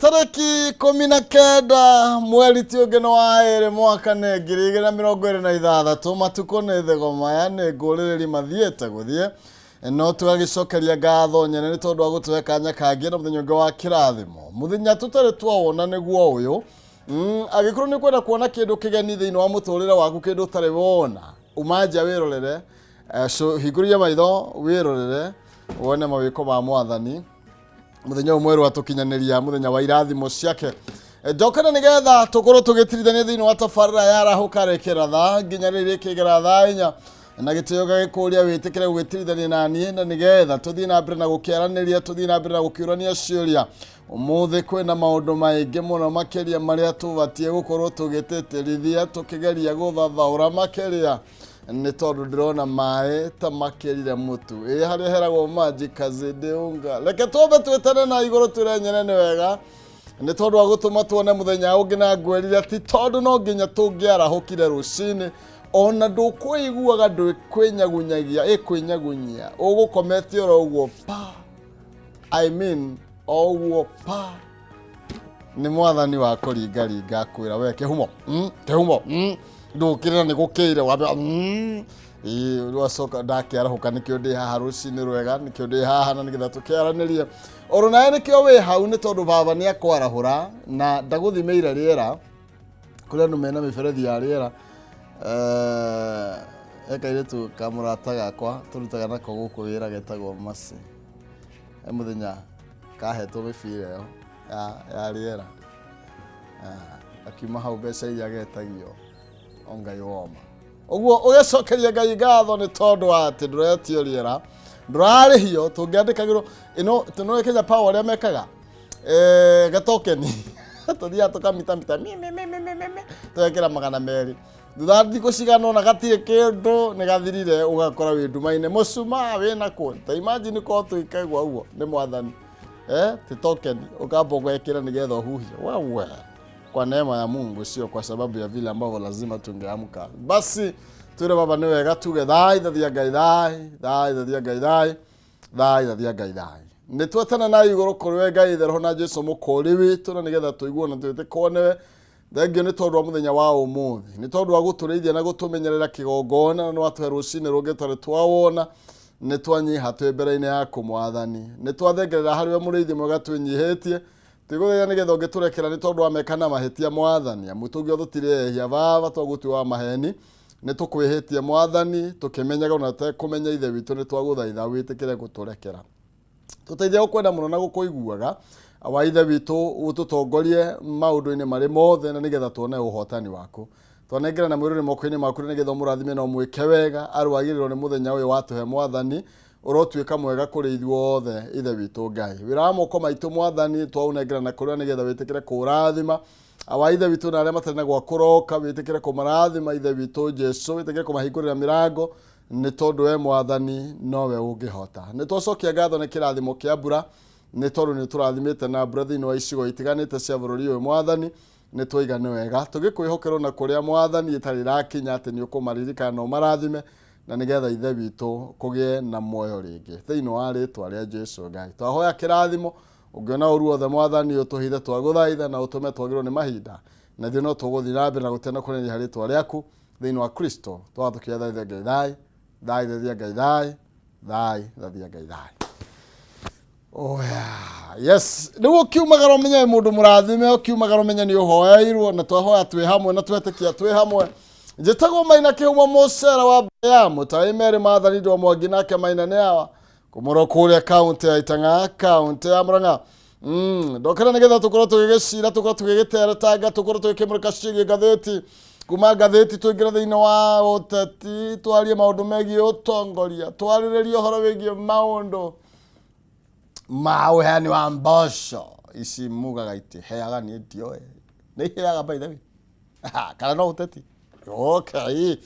Tarĩki 19 mweri ti ũngĩ nĩ wa ĩrĩ mwaka nĩ 2026. Matukũ nĩ thego maya nĩ ngũrĩrĩri mathiĩte gũthiĩ no tũgagĩcokeria ngatho nyene nĩ tondũ wa gũtũhe kanya kangĩ na mũthenya ũngĩ wa kĩrathimo, mũthenya tũtarĩ twawona nĩguo ũyũ. Angĩkorwo nĩ ũkwenda kuona kĩndũ kĩgeni thĩinĩ wa mũtũrĩre waku, kĩndũ ũtarĩ wona, uma nja wĩrorere, hingũria maitho wĩrorere wone mawĩko ma Mwathani. Mũthenya ũyũ mwerũ atũkinyanĩria mũthenya wa irathimo ciake. Njokere nĩgetha tũkorwo tũgĩtirithania thĩinĩ wa tabarĩra ya Arahũka Rekera Tha nginya rĩrĩ ĩkĩgera thaa 4, na gĩtĩo gagĩkũria wĩtĩkĩre gũgĩtirithania na niĩ, na nĩgetha tũthiĩ na mbere na gũkĩaranĩria, tũthiĩ na mbere na gũkĩũrania ciũria. Ũmũthĩ kwĩna maũndũ maingĩ mũno makĩria marĩa tũbatiĩ gũkorwo tũgĩtĩtĩrithia, tũkĩgeria gũthathaũra makĩria, nĩ tondũ ndĩrona maĩ ta makĩrire mũtu ĩ harĩa heragwo maji kazidi unga. Reke twambe twĩtane na igũrũ twĩre nyene nĩ wega nĩ tondũ wa gũtũma tuone mũthenya ũngĩ, na ngwĩrire ti tondũ no nginya tũngĩarahũkire rũcinĩ, ona ndũkwĩiguaga ndwĩkwĩnyagunyagia ĩkwĩnyagunyia, ũgũkomete oro ũguo pa, I mean o ũguo pa, nĩ Mwathani wa kũringaringa akwĩra we kĩhumo, kĩhumo, ndũkĩrĩra nĩ gũkĩire wambe ĩĩ rwacoka ndakĩarahũka. Nĩkĩo ndĩ haha rũcinĩ rwega, nĩkĩo ndĩ haha na nĩgetha tũkĩaranĩrie oro nawe. Nĩkĩo wĩ hau, nĩ tondũ baba nĩ akwarahũra na ndagũthimĩire rĩera. Kũrĩ andũ mena mĩberethi ya rĩera. He kairĩtu kamũrata gakwa tũrutaga nako gũkũ wĩra getagwo Mercy. He mũthenya kahetwo mĩbira ĩyo ya rĩera. Akiuma hau mbeca iria getagio o Ngai woma. Ũguo ũgĩcokeria Ngai ngatho nĩ tondũ wa atĩ ndũretio rĩera, ndũrarĩhio. Tũngĩandĩkagĩrwo ĩno tũnoĩ Kenya Power ũrĩa mekaga, gatokeni tũthiaga tũkamitamita mi, mi, mi, mi, mi, mi, mi, tũgekĩra 200, thutha wa thikũ cigana ũna gatirĩ kĩndũ, nĩ gathirire, ũgakora wĩ nduma-inĩ, mũcumaa wĩna kũ. Ta imagine korwo twĩkagwo ũguo nĩ Mwathani, ti tokeni ũkamba ũgekĩra nĩgetha ũhuhie wewe. Kwa neema ya Mungu, sio kwa sababu ya vile ambavyo lazima tungeamka. Basi twĩre baba nĩ wega, tuge thai thathia Ngai thai thai thathia Ngai thai thai thathia Ngai thai. Nĩ twetana na igũrũ kũrĩ we Ngai Ithe, Roho na Jesu mũkũũri witũ, na nĩgetha tũiguo na twĩtĩkwo nĩwe. Thengio nĩ tondũ wa mũthenya wa ũmũthĩ, nĩ tondũ wa gũtũrĩithia na gũtũmenyerera kĩgongona, na nĩ watũhe rũcinĩ rũngĩ twarĩ twawona. Nĩ twanyiha twĩ mbere-inĩ yaku Mwathani, nĩ twathengerera harĩ we mũrĩithi mwega twĩnyihĩtie, twĩgũthaitha nĩgetha ũngĩtũrekera nĩ tondũ wa meka na mahĩtia Mwathani, amu tũngĩo tũtirĩ ehia baba, twagũtua wa maheni. Nĩ tũkwĩhĩtie Mwathani tũkĩmenyaga ona tũtekũmenya. Ithe witũ, nĩ twagũthaitha wĩtĩkĩre gũtũrekera, tũteithie gũkwenda mũno na gũkũiguaga wa Ithe witũ, ũtũtongorie maũndũ-inĩ marĩ mothe na nĩgetha tuone ũhotani waku. Twanengera na mwĩrĩ moko-inĩ maku na nĩgetha ũmũrathime na ũmwĩke wega arwagĩrĩrwo nĩ mũthenya ũyũ watũhe. Mwathani, ũrotuĩka mwega kũrĩ ithuothe. Ithe witũ Ngai, wĩra wa moko maitũ Mwathani twaũnengera na kũrĩa nĩgetha wĩtĩkĩre kũũrathima awa Ithe witũ, na arĩa matarĩ na gwa kũroka wĩtĩkĩre kũmarathima. Ithe witũ Jesu, wĩtĩkĩre kũmahingũrĩra mĩrango, nĩ tondũ we Mwathani nowe ũngĩhota. Nĩ twacokia ngatho nĩ kĩrathimo kĩa mbura, nĩ tondũ nĩ tũrathimĩte na mbura thĩinĩ wa icigo itiganĩte cia bũrũri ũyũ. Mwathani, nĩ twaiga nĩ wega tũgĩkwĩhokerwo na kũrĩa Mwathani ĩtarĩ ĩrakinya atĩ nĩ ũkũmaririkana na ũmarathime, na nĩgetha Ithe witũ kũgĩe na muoyo rĩngĩ. Thĩinĩ wa rĩtwa rĩa Jesu Ngai twahoya kĩrathimo. Ũngĩona ũru wothe Mwathani ũtũhithe, twagũthaitha, na ũtũme twagĩrwo nĩ mahinda, na ithuĩ no tũgũthiĩ na mbere na gũtĩa na kũneneha rĩtwa rĩaku thĩinĩ wa Kristo. Twatũkĩra thaithe Ngai thai thai thathia Ngai thai thai thathia Ngai thai. Oh, yeah. Yes, rĩu ũkiumagara ũmenye wĩ mũndũ mũrathime, ũkiumagara ũmenye nĩ ũhoeirwo, na twahoya twĩ hamwe na twetĩkia twĩ hamwe. Njĩtagwo Maina Kĩhumo mũcera wa ya mũtaĩ merĩ Maathani ndwa Mwangi nake Maina nĩ awa kũmũrwo kũrĩa kaũntĩ ya Itang'a, kaũntĩ ya Murang'a. Ndokera nĩgetha tũkorwo tũgĩgĩcira, tũkorwo tũgĩgĩteretanga, tũkorwo tũgĩkĩmũrĩka ciĩgiĩ ngathĩti, kuma ngathĩti tũingĩre thĩinĩ wa ũteti, twarie maũndũ megiĩ ũtongoria, twarĩrĩrie ũhoro wĩgiĩ maũndũ ma ũheani wa mboco ici mugaga itiheaga. Niĩ ndioĩ nĩ iheaga, by the way, kana no ũteti. Okay,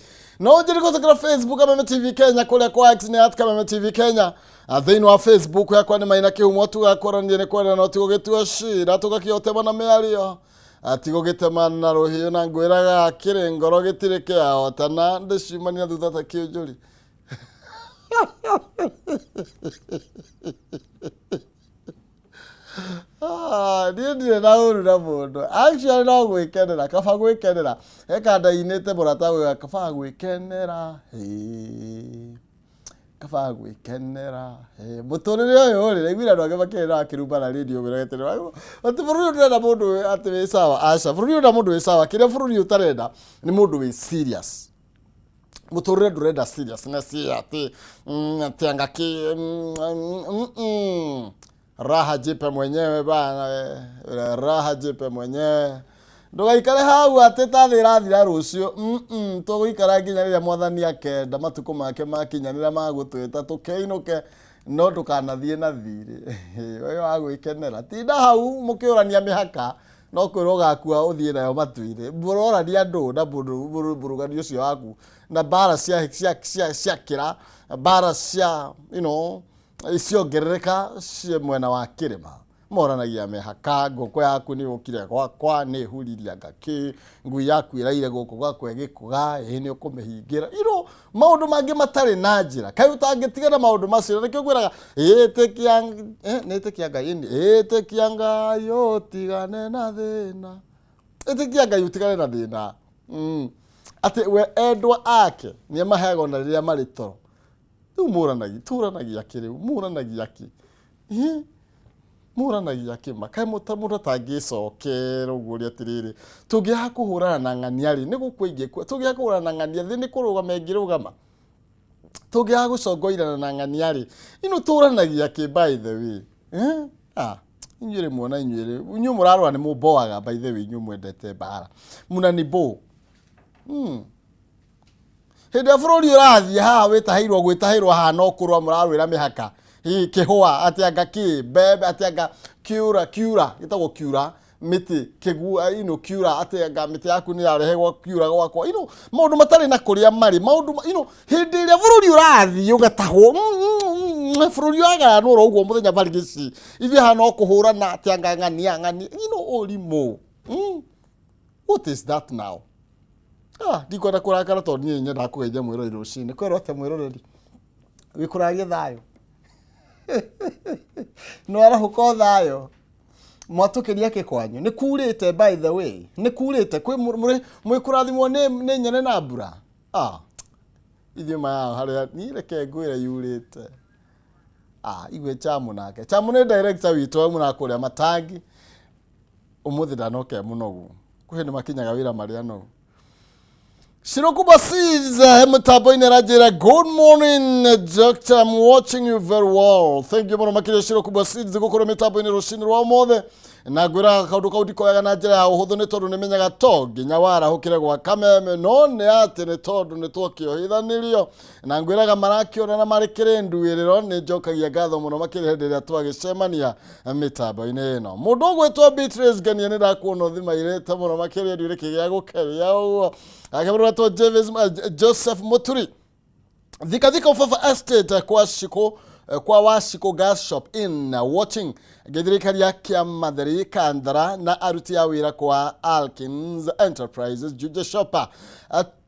no njĩrĩ gũcokera Facebook Kameme TV Kenya, kũrĩa kwa X nĩ @KamemeTV Kenya. Thĩinĩ wa Facebook yakwa nĩ Maina Kĩhumo. Tugakũrania nĩ kwenda no tigũgĩtua cira, tũgakĩotema na mĩario, tigũgĩtema na rũhiũ, na ngwĩraga kĩrĩ ngoro gĩtirĩ kĩahotana, ndĩciumania thutha ta kĩũnjũri. Ah, niĩ ndirĩ na ũru na mũndũ. Actually no gwĩkenera, kaba gwĩkenera. He kanda inĩte mũrata gwĩka kaba gwĩkenera. Hĩ. Kaba gwĩkenera. Hĩ. Mũtũrĩre ũyũ rĩ, ndaiguire andũ angĩ makĩrĩra akĩrumba na radio wĩra atĩ bũrũri ũyũ ndũrenda mũndũ atĩ wĩ sawa. Aca, bũrũri ũyũ ndũrenda mũndũ wĩ sawa. Kĩrĩa bũrũri ũyũ ũtarenda nĩ mũndũ wĩ serious. Mũtũrĩre ndũrenda seriousness atĩ atĩ anga kĩ raha jipe mwenyewe bana we. Raha jipe mwenyewe. Ndũgaikare hau atĩ ta thĩ ĩrathira rũciũ. Tũgũikara nginya rĩrĩa mwathani akenda matukũ make makinyanĩra ma gũtwĩta tũkĩinũke, no ndũkanathiĩ na thirĩ. We wa gwĩkenera. Tinda hau mũkĩũrania mĩhaka, no kwĩrwo ũgakua ũthiĩ nayo matu-inĩ. Mũrorania ndũ na mũrũgani ũcio waku na mbara cia cia cia cia kĩra, mbara cia ciongerereka cia mwena wa kĩrĩma. Moranagia mĩhaka, ngũkũ yaku nĩ yũkire gwakwa, nĩ huririe anga kĩ, ngui yaku ĩraire gũkũ gwakwa ĩgĩkũga, ĩ nĩ ũkũmĩhingĩra. Maũndũ mangĩ matarĩ na njĩra. Kaĩ ũtangĩtigana maũndũ macio, na nĩkĩo ngwĩraga, ĩtĩkia, nĩ ĩtĩkia Ngai, ĩni, ĩtĩkia Ngai ũtigane na thĩna. Ĩtĩkia Ngai ũtigane na thĩna. Atĩ we endwa ake nĩ amaheaga ona rĩrĩa marĩ toro. Rĩu mũranagia, tũranagia kĩ rĩu? Mũranagia kĩ? Hĩ? Mũranagia kĩ ma? Kaĩ mũndũ atangĩcokera ũguo ũrĩa atĩrĩrĩ, tũngĩaga kũhũrana na ng'ania rĩ, nĩ gũkua ingĩkua. Tũngĩaga kũhũrana na ng'ania, thĩ nĩ kũrũgama ĩngĩrũgama. Tũngĩaga gũcongoirana na ng'ania rĩ, ino tũranagia kĩ by the way? Eh? Ah, inyuĩ rĩmwe na inyuĩ rĩ, inyuĩ mũrarũa nĩ mũmboaga by the way, inyuĩ mwendete mbara. Mũnanibũ. Hĩndĩ ĩrĩa bũrũri ũrathiĩ haha wĩtahĩirwo gwĩtahĩrwo haha no kũrũa mũrarũĩra mĩhaka. Hihi kĩhũa, atĩ anga kĩ, mbembe, atĩ anga kiura, kiura, gĩtagwo kiura, mĩtĩ, kĩgua, kiura, atĩ anga mĩtĩ yaku nĩ yarehe kiura gwakwa. Maũndũ matarĩ na kũrĩa marĩ, maũndũ ma, hĩndĩ ĩrĩa bũrũri ũrathiĩ ũgatahwo, bũrũri ũragayanwo oro ũguo mũthenya barigĩci. Ithuĩ haha no kũhũrana, atĩ anga ng'ania, ng'ania, ũrimũ. What is that now? Ndikwenda kũrakara tondũ niĩ nyendaga kũgeithia mwĩroreri rũcinĩ. Kwĩrwo atĩa mwĩroreri? Wĩkũraria thayũ? Nĩ warahũka o thayũ? Mwatũkĩria kĩ kwanyu? Nĩ kurĩte by the way. Nĩ kurĩte. Kwĩ mwĩ kũrathimwo nĩ nyene na mbura? Ithuĩ maya harĩa niĩ reke ngwĩre yurĩte. Igwe Chamu nake. Chamu nĩ director witũ auma na kũrĩa Matangi. Ũmũthĩ ndanoka e mũnogu. Kwĩ hĩndĩ makinyaga wĩra marĩ anogu. Shirokuba Seeds, mtambo-inĩ aranjĩra good morning doctor, I'm watching you very well. Thank you mũno makĩria Shirokuba Seeds gũkorwo mĩtambo-inĩ rũcinĩ rwa ũmũthĩ. Na ngwĩraga kaũndũ kau ndikoyaga na njĩra ya ũhũthũ nĩ tondũ nĩmenyaga to nginya warahũkĩre gwa kameme, no nĩ atĩ nĩ tondũ nĩ twakĩohithanirio. Na ngwĩraga marakĩona na marĩ kĩrĩnduĩrĩro, nĩ njokagia ngatho mũno makĩria hĩndĩ ĩrĩa twagĩcemania mĩtambo-inĩ ĩno. Mũndũ ũgwĩtwo Beatrice Ngenia nĩ ndakuona ũthimairĩte mũno makĩria ndiũrĩ kĩgĩa gũkeria ũguo. Ake mũndũ ũgwĩtwo James, Joseph Muturi. Thika Thika Ufafa Estate kwa Shiko, kwa Washiko Gas Shop in watching ngĩthirikaria kĩa Matheri Kandara na aruti a wĩra kwa Alkins Enterprises Juja Shopper.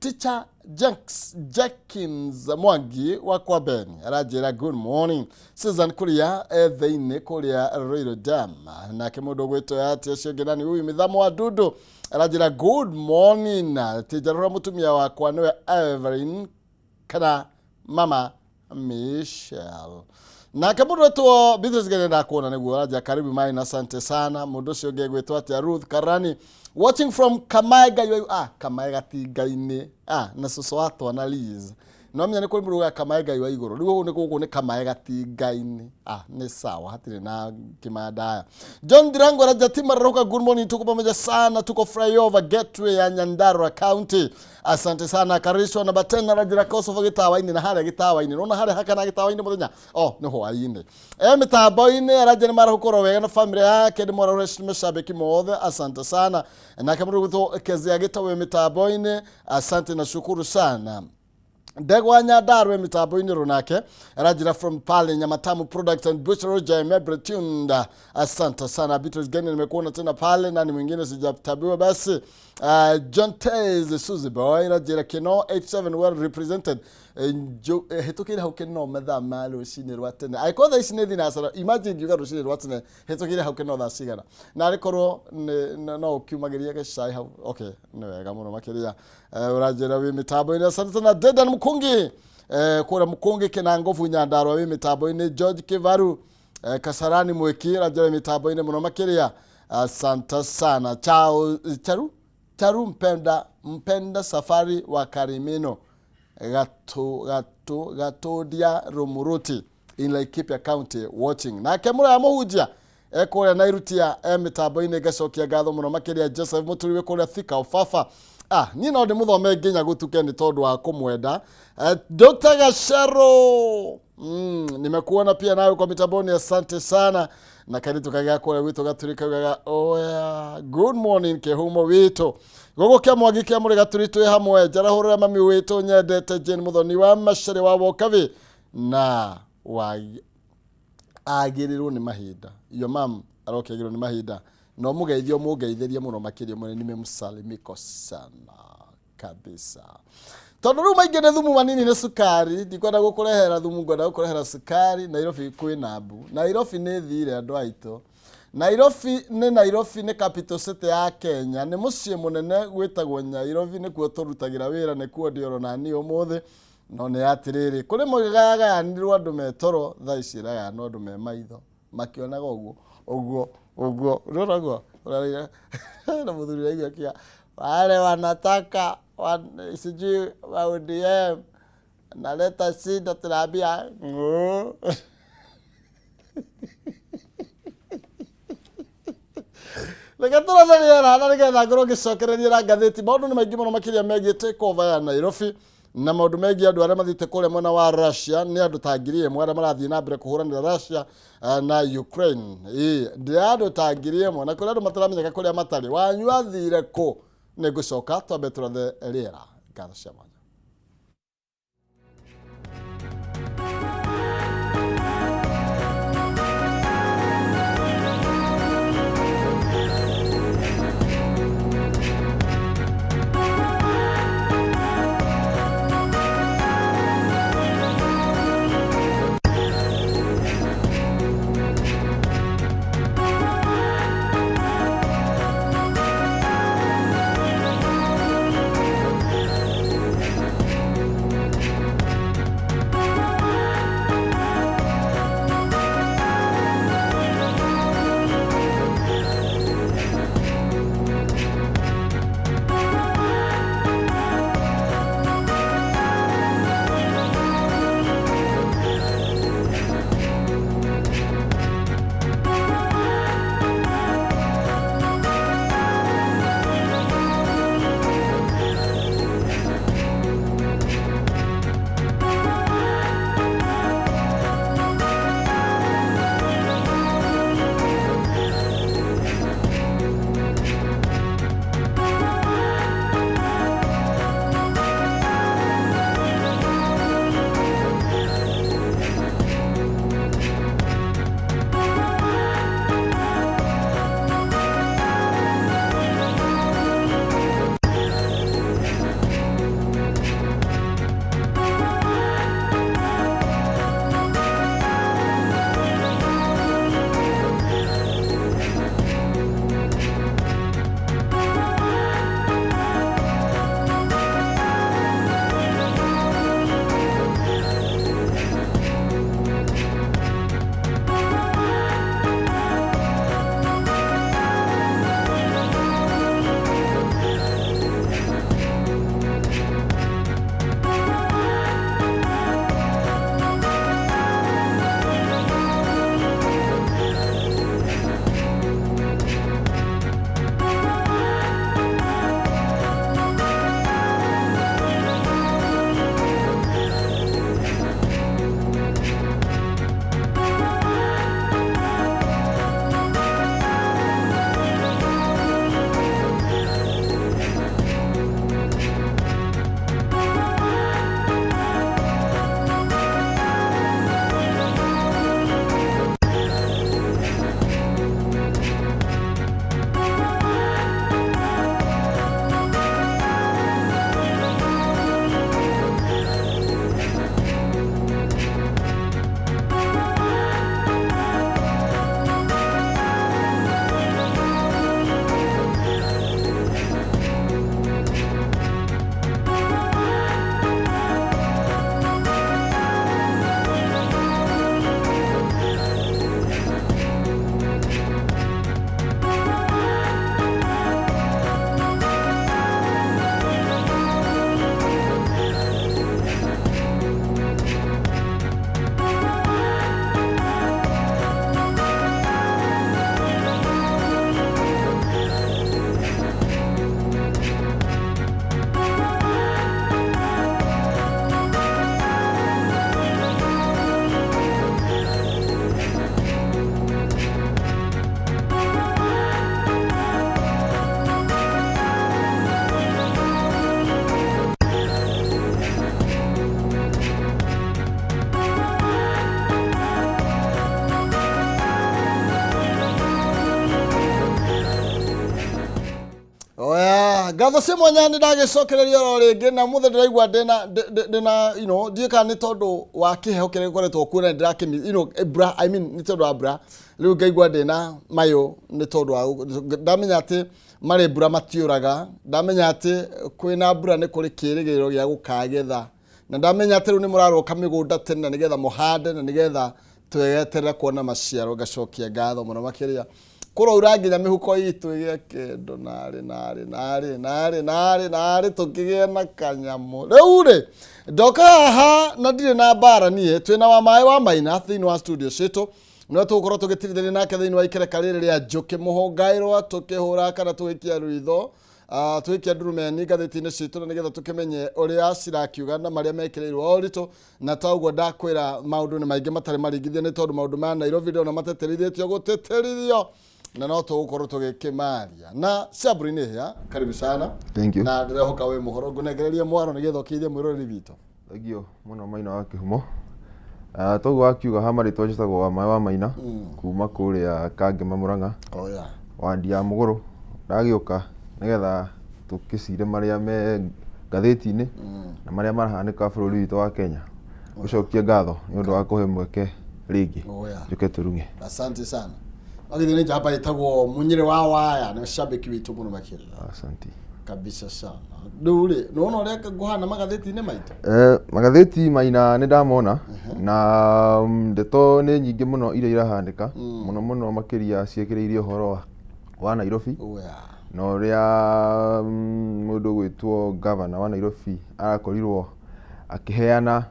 Teacher Jakes, Jenkins Mwangi wa kwa Ben aranjĩra good morning. Susan Kuria thĩinĩ kũrĩa Ruiru Dam. Nake mũndũ ũgwĩtwo atĩ ũcio ũngĩ nani huyu Mĩthamo wa Ndundu aranjĩra good morning. Tinjarora mũtumia wakwa nĩwe Evelyn kana mama Michelle. Nake mũndũ wetwo Beatrice Gene ndakuona nĩguo aranjĩra karibu mai na asante sana. Mũndũ ũcio ũngĩ egwĩtwo atĩa Ruth Karani watching from Kamae Ngai wa Kamae Gatinga-inĩ. Na cũcũ wa twana Liz. No menya nĩ kũrĩ mũndũ ugaga Kamae Ngai wa igũrũ. Rĩu gũkũ nĩ gũkũ nĩ Kamae Gatinga-inĩ. Nĩ sawa hatirĩ na kĩmandaya. John Ndirango aranjĩra Tima Raruka good morning, tuko pamoja sana, tuko flyover gateway ya Nyandarua County. Asante sana. Karishwa namba 10 aranjĩra Kosovo gĩtawa-inĩ na harĩa gĩtawa-inĩ. Nona harĩa hakana gĩtawa-inĩ mũthenya. Oh, nĩ hwaĩ-inĩ. Mĩtambo-inĩ aranjĩra nĩ marahũkorwo wega na family yake, nĩ mwarahũre mashabiki mothe. Asante sana. Nake mũndũ ũgwĩtwo Kezia Gĩtawe mĩtambo-inĩ. Asante na shukuru sana. Ndegwa Nyandarua mĩtambo-inĩ rũnake aranjĩra from pale Nyamatamu Products and Butchery Jaime Bretunda. Asante sana Beatrice Geni, nimekuona tena pale. Nani mwingine sijatabiwa basi. John Tez Suzy Boy aranjĩra Kino 87 well represented. Hĩtũkĩire hau kĩno mathaa ma rũcinĩ rwa tene. Angĩkorwo thaa ici nĩ thinacara, imagine ngiuga rũcinĩ rwa tene, hĩtũkĩire hau kĩno thaa cigana? Na arĩ korwo no ũkiumagĩrie gĩcai hau. Okay, nĩ wega mũno makĩria. Ũranjĩra wĩ mĩtambo-inĩ. Asante sana Dedan Mũkũngi. Kũrĩa Mũkũngi Kĩnangobu Nyandarua wĩ mĩtambo-inĩ. George Kĩvaru Kasarani Mwĩki ũranjĩra wĩ mĩtambo-inĩ mũno makĩria. Asante sana. Chao Charu Charu Mpenda Mpenda Safari wa Karimino Gatu Gatu Gatundia Rumuruti in Laikipia County watching. Nake mũraya mũhunjia ekũrĩa Nairutia e mĩtambo-inĩ, ngacokia ngatho mũno makĩria. Joseph Mũturi wĩ kũrĩa Thika Ũbaba. Niĩ no ndĩmũthome nginya gũtuke nĩ tondũ wa kũmwenda. Dr. Gacero, nimekuona pia nawe kwa mitamboni, asante sana. Na kairitu kagĩa kũrĩa gwitũ Gaturi kaugaga oya good morning kĩhumo witũ gũgũ kĩa Mwangi kĩa mũrĩ Gaturi twĩ hamwe. Njarahũrĩra mami witũ nyendete Jane Mũthoni wa Macarĩ wa Wokabi na wa agĩrĩrwo nĩ mahinda. Iyo mam arokĩagĩrwo nĩ mahinda no mũgeithio mũngeithĩrie mũno makĩria mũno, nimemsalimiko sana kabisa tondũ rĩu maingĩ nĩ thumu manini nĩ cukari. Ndikwenda gũkũrehera thumu, ngwenda gũkũrehera cukari. Nairobi kwĩna mbu. Nairobi nĩ thire andũ aitũ. Nairobi nĩ Nairobi nĩ capital city ya Kenya, nĩ mũciĩ mũnene gwĩtagwo Nairobi, nĩkuo tũrutagĩra wĩra, nĩkuo ndĩ oro nani ũmũthĩ. No nĩ atĩrĩrĩ, kũrĩ mũgayagayanirwo andũ me toro, thaa ici ĩragayanwo andũ me maitho makĩonaga ũguo ũguo ũguo, ũrona ũguo ũrarĩra na mũthuri ũraigua akiuga wale wanataka sijui wa ODM naleta shida, tunaambia ng'uu. Reke tũrathe rĩera na nĩgetha ngorwo ngĩcokereria na ngathĩti. Maũndũ nĩ maingĩ mũno makĩria megiĩ takeover ya Nairobi na maũndũ megiĩ andũ arĩa mathiĩte kũrĩa mwena wa Russia. Nĩ andũ ta 1,000 arĩa marathiĩ na mbere kũhũranĩra Russia na Ukraine. Ĩĩ, ndĩ andũ ta 1,000 na kũrĩ andũ mataramenyeka kũrĩa matarĩ. Wanyu athire kũ? Nĩ ngũcoka twambe tũrathe rĩera. Ngatho cia mwanya. Ngatho cia mwanya nĩ ndagĩcokereria oro rĩngĩ na mũthĩ ndĩraigua ndĩna ndĩna ndiũĩ kana nĩ tondũ wa kĩheho kĩrĩa gĩkoretwo kuo na ndĩrakĩmi mbura, I mean nĩ tondũ wa mbura rĩu ngaigua ndĩna mayũ nĩ tondũ wa ndamenya atĩ marĩ mbura matiũraga, ndamenya atĩ kwĩna mbura nĩ kũrĩ kĩrĩgĩrĩro gĩa gũkagetha na ndamenya atĩ rĩu nĩ mũraroka mĩgũnda tene na nĩgetha mũhande na nĩgetha tweterera kuona maciaro. Ngacokia ngatho mũno makĩria kũraura nginya mĩhuko itũ ĩgĩe kĩndũ narĩ narĩ narĩ narĩ narĩ narĩ tũkĩgĩe na kanyamũ. Rĩu rĩ ndoka haha na ndirĩ na mbara niĩ, twĩna wa maĩ wa maina thĩinĩ wa studio citũ no tũgũkorwo tũgĩtirithania nake thĩinĩ wa ikereka rĩrĩ rĩa njũkĩ mũhũngaĩrwa tũkĩhũra kana tũgĩkia rwitho tũgĩkia ndurumeni ngathĩti-inĩ citũ na nĩgetha tũkĩmenye ũrĩa cirakiuga na marĩa mekĩrĩirwo ũritũ. Na ta ũguo ndakwĩra maũndũ nĩ maingĩ matarĩ maringithie nĩ tondũ maũndũ ma Nairobi ndĩrona mateterithĩtio gũtĩtĩrithio na no tũgũkorwo tũgĩkĩmaria na Shabri nĩ karibu sana. Thank you. Na ndĩrehoka wĩ mũhoro ngũnengererie mwaro nĩgetha ũkĩithie mwĩroreri witũ. Thank you mũno Maina wa Kĩhumo. Toguo wakiuga ha marĩtwa njĩtagwo wa maĩ wa Maina kuma kũrĩa Kangema Mũrang'a. Oh, yeah. Wandi ya Mũgũrũ. Ndagĩũka nĩgetha tũkĩcire marĩa me ngathĩti-inĩ na marĩa marahanĩka bũrũri witũ wa Kenya. Gũcokia ngatho nĩ ũndũ wa kũhe mweke rĩngĩ. Oh, yeah. Njũke tũrung'e. Asante sana. Agithĩ nĩ njamba ĩtagwo Munyĩrĩ wa Waya nĩ shabiki witũ mũno makĩria. Asante. Kabisa sana. Rĩu rĩ, nĩwona ũrĩa ngũhana magathĩti-inĩ maitũ? Magathĩti Maina nĩ ndamona na ndeto nĩ nyingĩ mũno iria irahanĩka mũno mũno makĩria ciĩkĩrĩirie ũhoro wa Nairobi. Oh, yeah. Na ũrĩa mũndũ ũgwĩtwo governor wa Nairobi arakorirwo akĩheana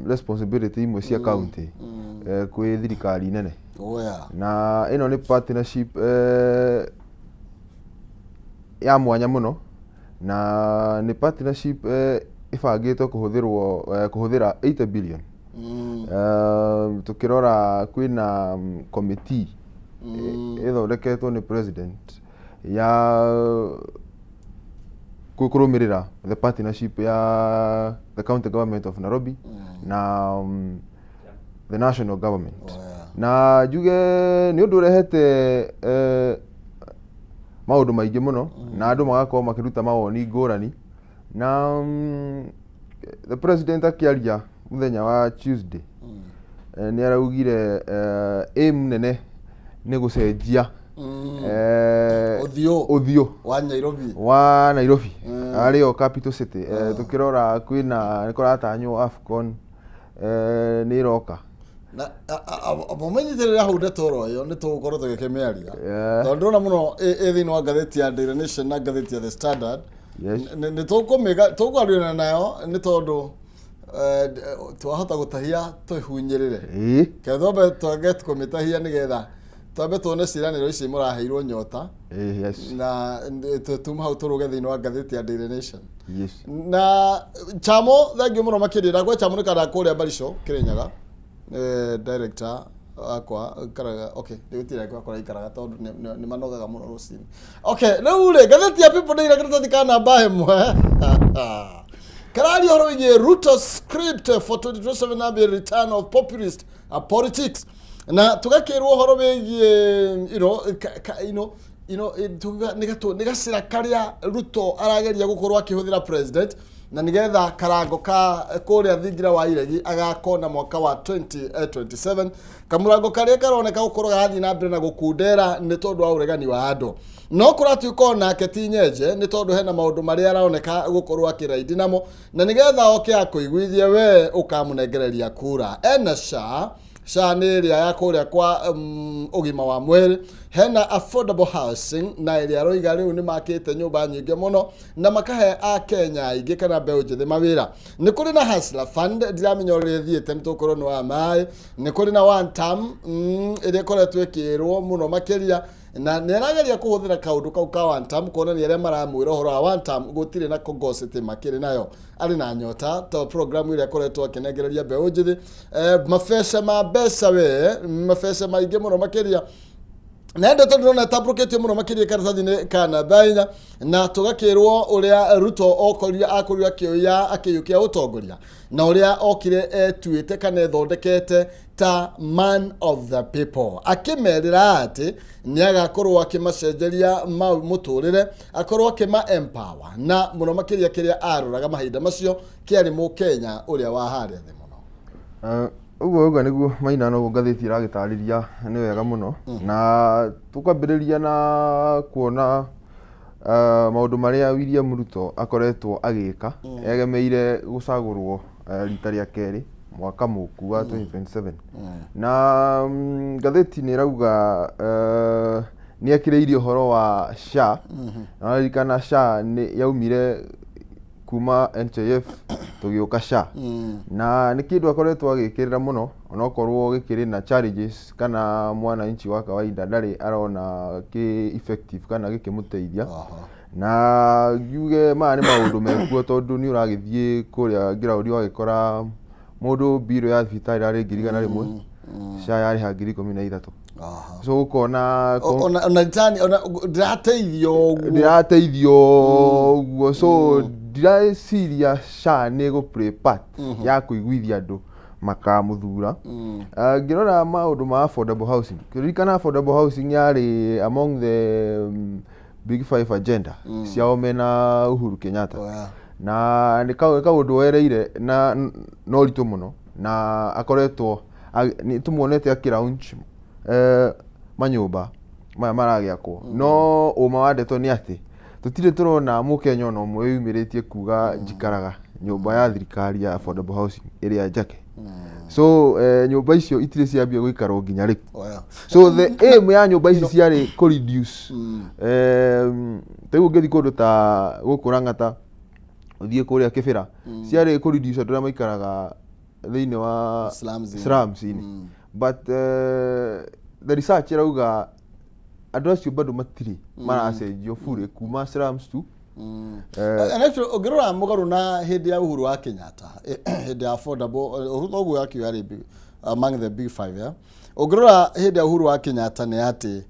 responsibility imwe cia county kwĩ thirikari nene. Oh, yeah. Na ĩno nĩ partnership ya mwanya mũno na nĩ partnership ĩbangĩtwo kũhũthĩrwo kũhũthĩra 80 billion. Tũkĩrora kwĩna committee ĩthondeketwo nĩ president ya kũrũmĩrĩra the partnership ya the county government of Nairobi na the national government. Oh, yeah. Na njuge nĩ ũndũ ũrehete maũndũ maingĩ mũno na andũ magakorwo makĩruta mawoni ngũrani na the president akĩaria mũthenya wa Tuesday nĩ araugire aim nene nĩ gũcenjia Ũthiũ. Ũthiũ wa Nairobi. Wa Nairobi arĩ o capital city. Tũkĩrora kwĩna nĩ kũratanywo AFCON nĩ ĩroka. Na mũmenyitĩrĩra hau ndeto oro ĩyo nĩ tũgũkorwo tũgĩkĩmĩaria Yeah. tondũ ndĩrona mũno ĩ thĩinĩ wa ngathĩti ya Daily Nation na ngathĩti ya The Standard. Yes. Nĩ tũkũmĩga tũkwarĩrana nayo nĩ tondũ twahota gũtahia twĩhunyĩrĩre. Ke twambe twage kũmĩtahia nĩgetha twambe tuone ciĩranĩro ici mũraheirwo nyota. Yes. Na tuma hau tũrũge thĩinĩ wa ngathĩti ya Daily Nation. Yes. Na chamo thengiũ mũno makĩria ndakwa chamo nĩ kana kũrĩa Barisho Kĩrĩnyaga director akwa karaga okay ndigũtira gwakwa ikaraga tondũ nĩ manogaga mũno rũcinĩ. Okay, rĩu rĩ ngathĩti ya People Daily karatathi ka namba ĩmwe kararia ũhoro wĩgiĩ Ruto script for 2027 na return of populist politics na tũgakĩrwo ũhoro wĩgiĩ tuga nĩ gacĩra karĩa Ruto arageria gũkorwo akĩhũthĩra president na nĩgetha karango ka kũrĩa thingira wa iregi agakona mwaka wa 2027 kamũrango karĩa karoneka gũkorwo garathiĩ na mbere na gũkundera nĩ tondũ wa ũregani wa andũ no kũratuĩka onake ti nyenje nĩ tondũ hena maũndũ marĩa aroneka gũkorwo akĩraidi namo na nĩgetha oke akũiguithie we ũkamũnengereria kura ena SHA. SHA nĩ ĩrĩa ya kũrĩa kwa ũgima wa mwĩrĩ, hena affordable housing na ĩrĩa aroiga rĩu nĩ makĩte nyũmba nyingĩ mũno na makahe akenya aingĩ kana mbeũ njĩthĩ mawĩra. Nĩ kũrĩ na Hustler Fund, ndiramenya ũrĩa ĩthiĩte nĩ tũkorwo nĩ wa maĩ. Nĩ kũrĩ na one term ĩrĩa ĩkoretwo ĩkĩrwo mũno makĩria na nĩ arageria kũhũthĩra kaũndũ kau ka one term kuonania arĩa maramwĩra ũhoro wa one term gũtirĩ na kogocity makĩrĩ nayo arĩ na nyota to programu ĩrĩa akoretwo akĩnengereria mbeũ njĩthĩ mabece ma mbeca we mabece maingĩ mũno makĩria. Na ndeto ndĩrona ĩtambũrũkĩtio mũno makĩria karatathi-inĩ ka namba 4, na tũgakĩrwo ũrĩa Ruto okorire akorirwo akĩoya akĩiyũkia ũtongoria, na ũrĩa okire etuĩte kana ethondekete ta man of the people, akĩmerĩra atĩ nĩ agakorwo akĩmacenjeria mũtũrĩre, akorwo akĩma empower, na mũno makĩria kĩrĩa aroraga mahinda macio kĩarĩ mũkenya ũrĩa wa harĩa thĩ mũno. Ũguo ũguo nĩguo Maina, noguo ngathĩti ĩragĩtarĩria nĩ wega mũno. Na tũkwambĩrĩria na kuona maũndũ marĩa William Ruto akoretwo agĩka egemeire gũcagũrwo rita rĩa kerĩ mwaka mũku wa 2027. Na ngathĩti nĩ ĩrauga nĩ ekĩrĩirie ũhoro wa SHA. Na waririkana SHA nĩ yaumire kuma NHIF tũgĩũka SHA, na nĩ kĩndũ akoretwo agĩkĩrĩra mũno, onokorwo gĩkĩrĩ na challenges kana mwananchi wa kawaida ndarĩ arona kĩ effective kana gĩkĩmũteithia. Na ngiuge maya nĩ maũndũ mekuo, tondũ nĩ ũragĩthiĩ kũrĩa ground ũgagĩkora mũndũ mbirũ ya thibitarĩ ĩrarĩ 100,000, SHA yarĩha 13,000. So ũkona Ona return ona ndĩrateithio ũguo. Ndĩrateithio ũguo, so ndireciria SHA nĩ ĩgũ play part ya kũiguithia andũ makamũthura. Ngĩrora maũndũ ma affordable housing, kĩririkana affordable housing yarĩ among the big five agenda ciao mena Uhuru Kenyatta. Na nĩ kaũndũ wereire na na ũritũ mũno, na akoretwo nĩ tũmuonete akĩ launch manyũmba maya maragĩakwo, no ũma wa ndeto nĩ atĩ tũtirĩ tũrona mũkenya ona ũmwe wĩyumĩrĩtie kuga njikaraga nyũmba ya thirikari ya affordable housing ĩrĩa njake. So nyũmba icio itirĩ ciambia gũikarwo nginya rĩu. So the aim ya nyũmba ici ciarĩ kũ reduce ta rĩu ũngĩthiĩ kũndũ ta gũkũ Lang'ata, ũthiĩ kũrĩa Kĩbĩra, ciarĩ kũ reduce andũ arĩa maikaraga thĩinĩ wa slums-inĩ. Slums-inĩ. But the research ĩrauga andũ acio bado matirĩ maracenjio fully kuma slums to And actually, ũngĩrora mũgarũ na hĩndĩ ya Uhuru wa Kenyatta, hĩndĩ ya affordable, Uhuru toguo akiuga yarĩ among the big five, yeah? Ũngĩrora hĩndĩ ya Uhuru wa Kenyatta nĩ atĩ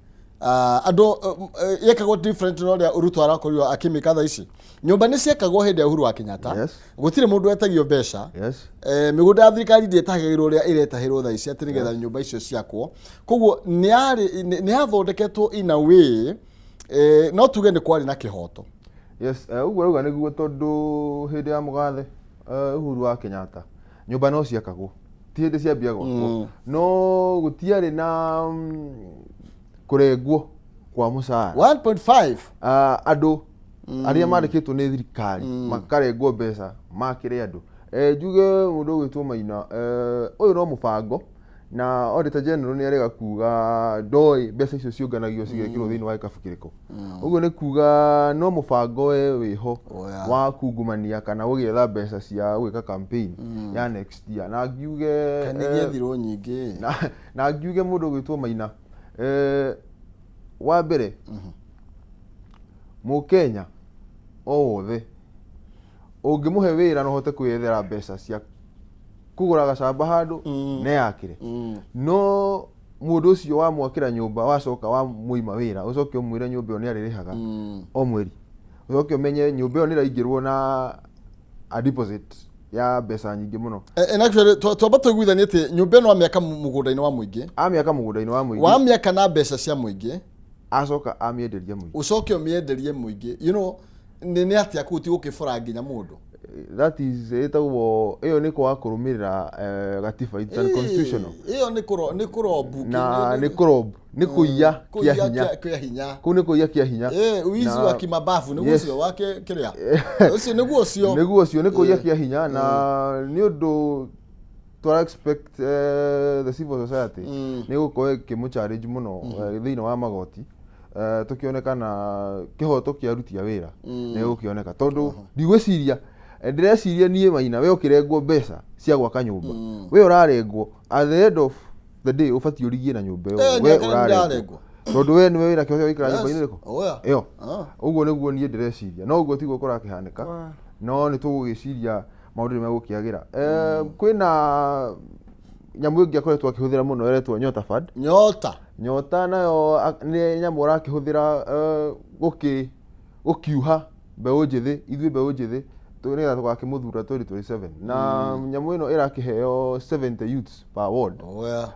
andũ yekagwo different na ũrĩa Ruto arakorirwo akĩmĩka thaa ici. Nyũmba nĩ ciakagwo hĩndĩ ya Uhuru wa Kenyatta. Gũtirĩ mũndũ wetagio mbeca. Mĩgũnda ya thirikari ndĩetahagĩrwo ũrĩa ĩretahĩrwo thaa ici atĩ nĩgetha nyũmba icio ciakwo. Koguo nĩ yathondeketwo in a way, no tuge nĩ kwarĩ na kĩhoto. Yes, ũguo rauga nĩguo, tondũ hĩndĩ ya mũgathe Uhuru wa Kenyatta nyũmba no ciakagwo, ti hĩndĩ ciambia gwakwo, no gũtiarĩ na kũrengwo kwa mũcara. 1.5. Andũ arĩa mandĩkĩtwo nĩ thirikari makarengwo mbeca makĩre andũ. Njuge mũndũ ũgwĩtwo Maina, ũyũ no mũbango, na Auditor General nĩ arega kuga ndoĩ mbeca icio ciũnganagio cigekĩrwo thĩinĩ wa gĩkabu kĩrĩkũ. Ũguo nĩ kuga no mũbango we wĩho wa kungumania kana gũgĩetha mbeca cia gwĩka campaign ya next year. Na ngiuge Kana igĩethirwo nyingĩ. Na ngiuge mũndũ ũgwĩtwo Maina, wa mbere, mũkenya o wothe ũngĩmũhe wĩra no ũhote kwĩyethera mbeca cia kũgũra gacamba handũ neyakĩre, no mũndũ ũcio wamwakĩra nyũmba, wacoka wamũima wĩra, ũcoke ũmwĩre nyũmba ĩyo nĩ arĩrĩhaga o mweri, ũcoke ũmenye nyũmba ĩyo nĩ ĩraingĩrwo na a deposit ya mbeca nyingĩ mũno. And actually twamba tũiguithanie atĩ nyũmba ĩno amĩaka mũgũnda-inĩ wa mũingĩ. Amĩaka mũgũnda-inĩ wa mũingĩ. Wamĩaka na mbeca cia mũingĩ. Acoka amĩenderia mũingĩ. Ũcoke ũmĩenderie mũingĩ, nĩ atĩa kũu ti gũkĩbora nginya mũndũ? That is ĩtagwo ĩyo nĩ kwaga kũrũmĩrĩra gatiba, it's unconstitutional. Ĩyo nĩ kũrobu. Na nĩ kũrob, nĩ kũiya kĩa hinya. Kĩa hinya. Kũu nĩ kũiya kĩa hinya. Ũici wa kimababu nĩguo. Ũcio wa kĩrĩa ũcio nĩguo ũcio. Nĩguo ũcio nĩ kũiya kĩa hinya, na nĩ ũndũ twara expect the civil society nĩ gũkorwo ĩkĩmũ challenge mũno thĩinĩ wa magoti, tũkĩone kana kĩhoto kĩa aruti a wĩra nĩ gũkĩoneka, tondũ ndigwĩciria, ndĩreciria niĩ Maina, we ũkĩrengwo mbeca cia gwaka nyũmba, we ũrarengwo, at the end of the day ũbatiĩ ũrigie na nyũmba ĩyo. We nĩ ũrarengwo ndĩrarengwo. Tondũ we nĩwe wĩna kĩhoto gĩa gũikara nyũmba-inĩ ĩrĩkũ? Ĩyo. Ũguo nĩguo niĩ ndĩreciria, no ũguo tiguo kũrakĩhanĩka, no nĩ tũgũgĩciria maũndũ nĩ megũkĩagĩra. Kwĩna nyamũ ĩngĩ akoretwo akĩhũthĩra mũno ĩretwo Nyota Fund. Nyota. Nyota nayo nĩ nyamũ ũrakĩhũthĩra gũkiuha mbeũ njĩthĩ, ithuĩ mbeũ njĩthĩ nĩgetha tũgakĩmũthura 2027. Na nyamũ ĩno ĩrakĩheo 70 youths per ward. Oh, yeah.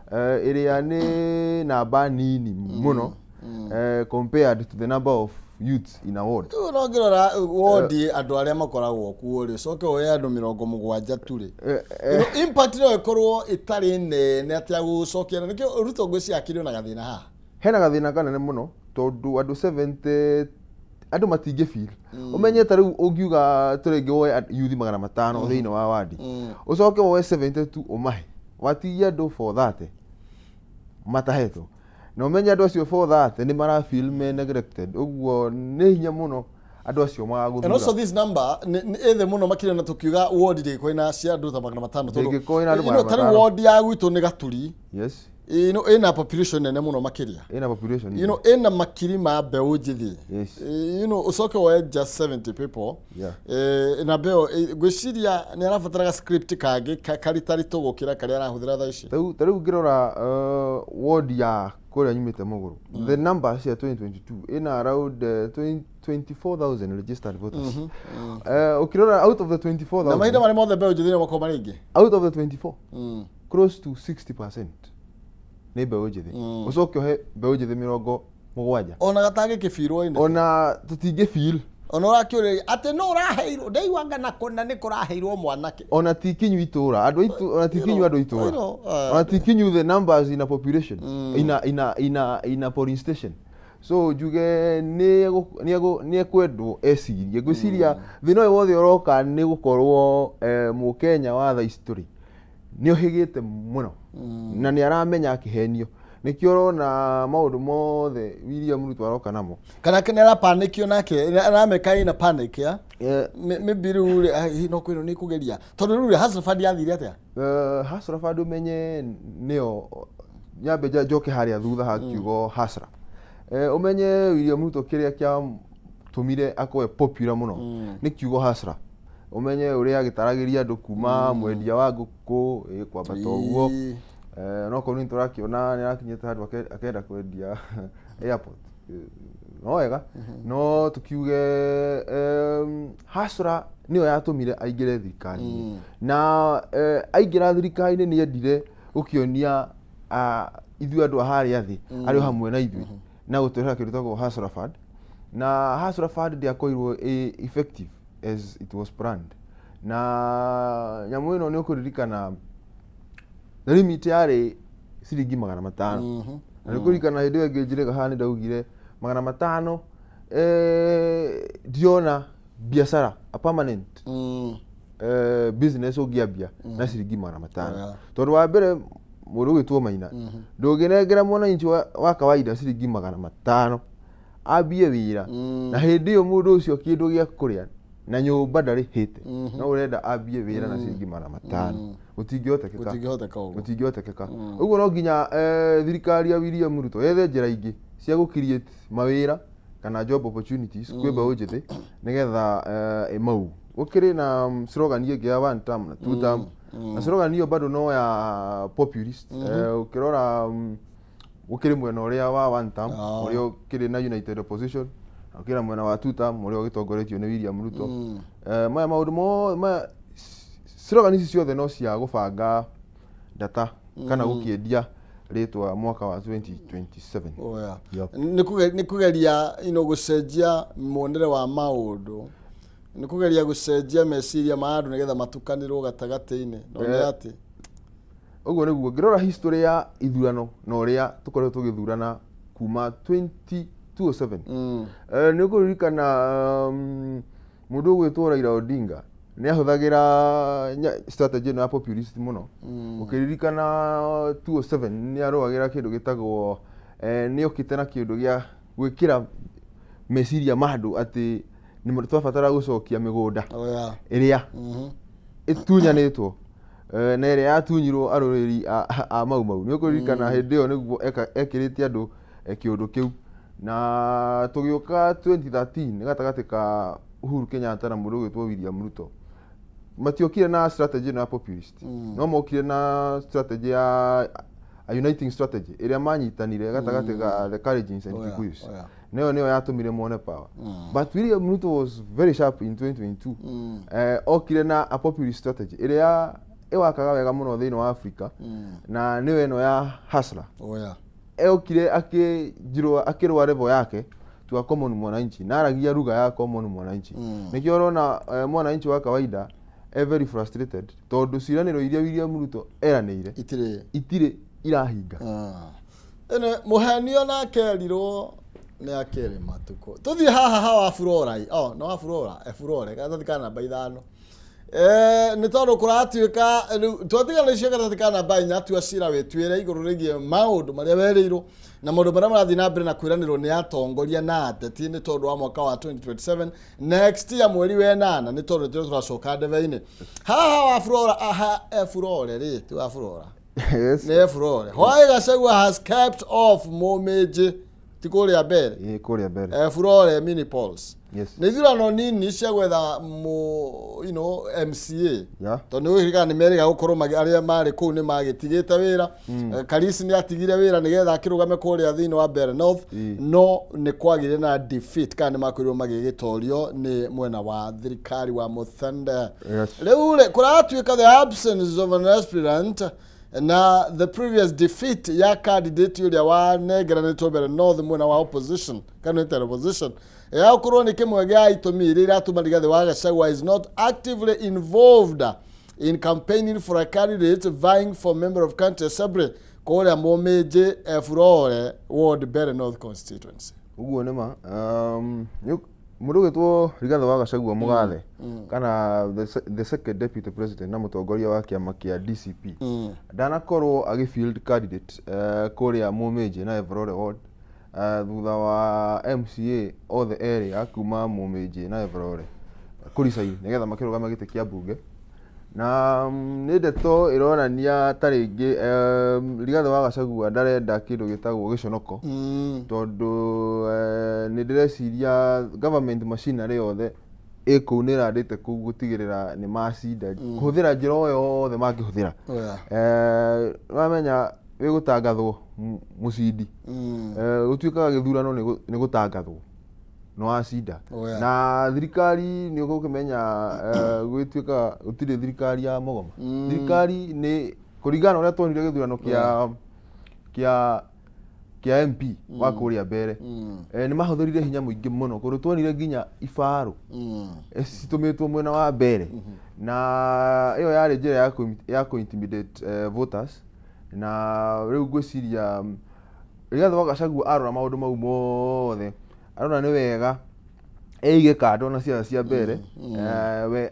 Ĩrĩa nĩ namba nini mũno compared to the number of youths in a ward. Rĩu no ngĩrora wondi andũ arĩa makoragwo kuo rĩ, ũcoke woe andũ 70 tu rĩ. Impact no ĩkorwo ĩtarĩ nene atĩ ya gũcokia, na nĩkĩo Ruto ngwĩciria akĩrĩ ona gathĩna haha. Hena gathĩna kanene mũno tondũ andũ 70 andũ matingĩ feel. Ũmenye ta rĩu ũngiuga tũrĩngĩ woe youth 500 thĩinĩ wa wadi, ũcoke woe 70 tu ũmahe, watigia andũ 430 matahetwo, na ũmenye andũ acio 430 nĩ mara feel me neglected. Ũguo nĩ hinya mũno andũ acio magagũthura. And also this number nĩ ĩthĩ mũno makĩria, na tũkiuga ward ndĩngĩkorwo ina cia andũ ta 500 tondũ Ndĩngĩkorwo ĩna andũ ta rĩu 500. Ward ya gwitũ nĩ Gaturi. Ĩno ĩna population nene mũno makĩria. Ĩna population Ĩna makiri ma mbeũ njĩthĩ. Ũcoke woe just 70 people. Na mbeo ngwĩciria nĩ arabataraga script kangĩ karitaritũ gũkĩra karĩa arahũthĩra thaa ici. Ta rĩu ngĩrora ward ya kũrĩa nyumĩte Mũgũrũ, the numbers cia 2022 ĩna around 20 24,000 registered voters. Ũkĩrora out of the Na mahinda 24,000, marĩa mothe mbeũ njĩthĩ nĩo makoragwo marĩ aingĩ. Out of the 24, close to 60% nĩ mbeũ njĩthĩ. Ũcoke ũhe mbeũ njĩthĩ 70. Ona gatangĩkĩbirwo ĩnĩ. Ona tũtingĩ feel. Ona ũrakĩũrĩria atĩ no ũraheirwo, ndaigua ngana kũna nĩ kũraheirwo mwanake. Ona ti kinyu itũra andũ aitu, ona ti kinyu andũ itũra. Ona ti kinyu the numbers in a population in a polling station. So njuge nĩ ekwendwo ecirie. Ngwĩciria thĩna ũyũ wothe ũroka nĩ gũkorwo mũkenya wa thaa ici tũrĩ nĩ ohĩgĩte mũno na nĩ aramenya akĩhenio. Nĩkĩo ũrona maũndũ mothe William Ruto aroka namo. Kana nĩ arapanikio nake arameka ina panic ya maybe rĩu rĩ, no kwĩrwo nĩ kũgeria tondũ rĩu rĩ, Hustler Fund yathire atĩa? Hustler Fund, ũmenye nĩyo nyambe njoke harĩa thutha ha kiugo hustler. Ũmenye William Ruto kĩrĩa kĩatũmire akorwe popular mũno nĩ kiugo hustler. Ũmenye ũrĩa agĩtaragĩria andũ kuma mwendia wa ngũkũ kwambata ũguo. No korwo nĩ tũrakĩona nĩ arakinyĩte handũ akenda kwendia airport. No wega no tukiuge hustler nĩyo yatũmire aingĩre thirikari-inĩ, na aingĩra thirikari-inĩ nĩ endire gũkĩonia ithuĩ andũ a harĩa thĩ arĩ o hamwe na ithuĩ na gũtũrehera kĩndũ gĩtagwo Hustler Fund. Na Hustler Fund ndĩakorirwo ĩ effective as it was planned. Na nyamũ ĩno nĩ ũkũririkana the limit yarĩ ciringi 500. Na nĩ ũkũririkana hĩndĩ ĩyo ĩngĩ njĩrĩga haha nĩ ndaugire 500 ndiona biacara a permanent business ũngĩambia na ciringi 500. Tondũ wa mbere mũndũ ũgwĩtwo Maina, ndũngĩnengera mwananchi wa kawaida ciringi 500 ambie wĩra, na hĩndĩ ĩyo mũndũ ũcio kĩndũ gĩa kũrĩa na nyũmba ndarĩhĩte, no ũrenda ambie wĩra na ciringi 500. Gũtingĩhotekeka. Gũtingĩhoteka ũguo. Gũtingĩhotekeka ũguo. No nginya thirikari ya William Ruto yethe njĩra ingĩ cia gũ create mawĩra kana job opportunities kwĩ mbeũ njĩthĩ nĩgetha ĩmau. Gũkĩrĩ na slogan ĩngĩ ya one term na two term, na slogan ĩyo bado no ya populist. Ũkĩrora gũkĩrĩ mwena ũrĩa wa one term ũrĩa ũkĩrĩ na United Opposition, na gũkĩrĩ na mwena wa two term ũrĩa ũgĩtongoretio nĩ William Ruto. Maya maũndũ maya slogan ici ciothe no cia gũbanga data kana gũkĩendia rĩtwa mwaka wa 2027. Oh, yeah. Yep. Nĩ kũgeria gũcenjia muonere wa maũndũ, nĩ kũgeria gũcenjia meciria ma andũ nĩgetha matukanĩrwo gatagatĩ-inĩ, no nĩ atĩ Ũguo nĩguo ngĩrora history ya ithurano na ũrĩa tũkoretwo tũgĩthurana kuma 2007. Nĩ ũkũririkana mũndũ ũgwĩtwo Raila Odinga nĩ ahũthagĩra strategy ĩno ya populist mũno. Ũkĩririkana 2007 nĩ arũagĩra kĩndũ gĩtagwo nĩ okĩte na kĩndũ gĩa gwĩkĩra meciria ma andũ atĩ nĩ twabatara gũcokia mĩgũnda ĩrĩa ĩtunyanĩtwo na ĩrĩa yatunyirwo arũrĩri a Mau Mau. Nĩ ũkũririkana hĩndĩ ĩyo nĩguo ekĩrĩte andũ kĩũndũ kĩu. Na tũgĩũka 2013 gatagatĩ ka Uhuru Kenyatta na mũndũ ũgwĩtwo William Ruto, matiokire na strategy ĩno ya populist, no mokire na strategy ya a uniting strategy ĩrĩa manyitanire gatagatĩ ga the Kalenjins and Oh, yeah, Kikuyus. oh, yeah. Nĩyo yatũmire mone power. But William Ruto was very sharp in 2022. Okire na a populist strategy ĩrĩa ĩwakaga wega mũno thĩinĩ wa Africa, na nĩyo ĩno ya hustler. Oh, yeah. Okire akĩnjirwa akĩrũa level yake to a common mwananchi, na aragia lugha ya common mwananchi. Nĩkĩo ũrona mwananchi wa kawaida e very frustrated, tondũ ciĩranĩro iria William Ruto eranĩire itirĩ itirĩ irahinga. Ĩno mũhenio nake erirwo nĩ akĩrĩ matukũ. Tũthiĩ haha ha wa Flora. Oh, no wa Flora, e Flora karatathi ka namba 5. Nĩ tondũ kũratuĩka rĩu twatigana icio karatathi ka namba 4, tua cira wĩtuĩre igũrũ rĩgiĩ maũndũ marĩa werĩirwo na maũndũ marĩa marathiĩ na mbere na kwĩranĩrwo nĩ atongoria na ateti nĩ tondũ wa mwaka wa 2027, next year mweri wa 8, nĩ tondũ nĩtũrĩ tũracoka ndebe-inĩ. Haha wa Flora, aha, e Flora rĩ, ti wa Flora. Yes. Nĩ Flora. Why Gachagua has kept off Mũmĩnjĩ, ti kũrĩa mbere? Ĩ, kũrĩa mbere. Flora mini polls. Yes. Nĩ ithurano nini cia gwetha mu MCA, tondũ nĩ ũririkana nĩ merĩga gũkorwo arĩa marĩ kũu nĩ magĩtigĩte wĩra. Karisi nĩ atigire wĩra nĩgetha akĩrũgame kũrĩa thĩinĩ wa Mbeere North. No nĩ kwagĩire na defeat, kana nĩ makorirwo magĩgĩtorio nĩ mwena wa thirikari wa Muthende. Rĩu rĩ, kũratuĩka the absence of an aspirant na the previous defeat ya candidate ũrĩa wanengeranĩtwo Mbeere North mwena wa opposition, kana nĩ opposition, ya gũkorwo nĩ kĩmwe gĩa itũmi iria iratũma Rigathĩ wa Gachagua is not actively involved in campaigning for a candidate vying for member of county assembly kũrĩa Mũmĩnjĩ Efurore ward, Mbeere North constituency. Ũguo nĩ ma. Mũndũ ũgĩtwo Rigathĩ wa Gachagua mũgathe, kana the second deputy president na mũtongoria wa kĩama kĩa DCP, ndanakorwo agĩ field candidate kũrĩa Mũmĩnjĩ na Evrore ward, thutha wa MCA othe erĩ a kuma Mũmĩnjĩ na Evrore kũricain nĩgetha makĩrũgame gĩtĩ kĩa mbunge. Na nĩ ndeto ĩronania ta rĩngĩ Rigathĩ wa Gachagua ndarenda kĩndũ gĩtagwo gĩconoko, tondũ nĩ ndĩreciria government machinery yothe ĩ kũu nĩ ĩrandĩte kũu gũtigĩrĩra nĩ macinda kũhũthĩra njĩra o yothe mangĩhũthĩra. Wamenya wĩ gũtangathwo mũcindi. Gũtuĩkaga gĩthurano nĩ gũtangathwo nĩ wacinda. Oh, yeah. Na thirikari nĩ ũgũkĩmenya, gwĩtuĩkaga gũtirĩ thirikari ya mũgoma. Thirikari nĩ kũringana na ũrĩa tuonire gĩthurano kĩa MP wa kũrĩa mbere, nĩ mahũthĩrire hinya mũingĩ mũno, kũndũ tuonire nginya ibarũ citũmĩtwo mwena wa mbere, na ĩyo yarĩ njĩra ya kũ intimidate voters. Na rĩu ngwĩciria Rigathĩ wa Gachagua arora maũndũ mau mothe, arona nĩ wega eige kando na ciaca cia mbere, we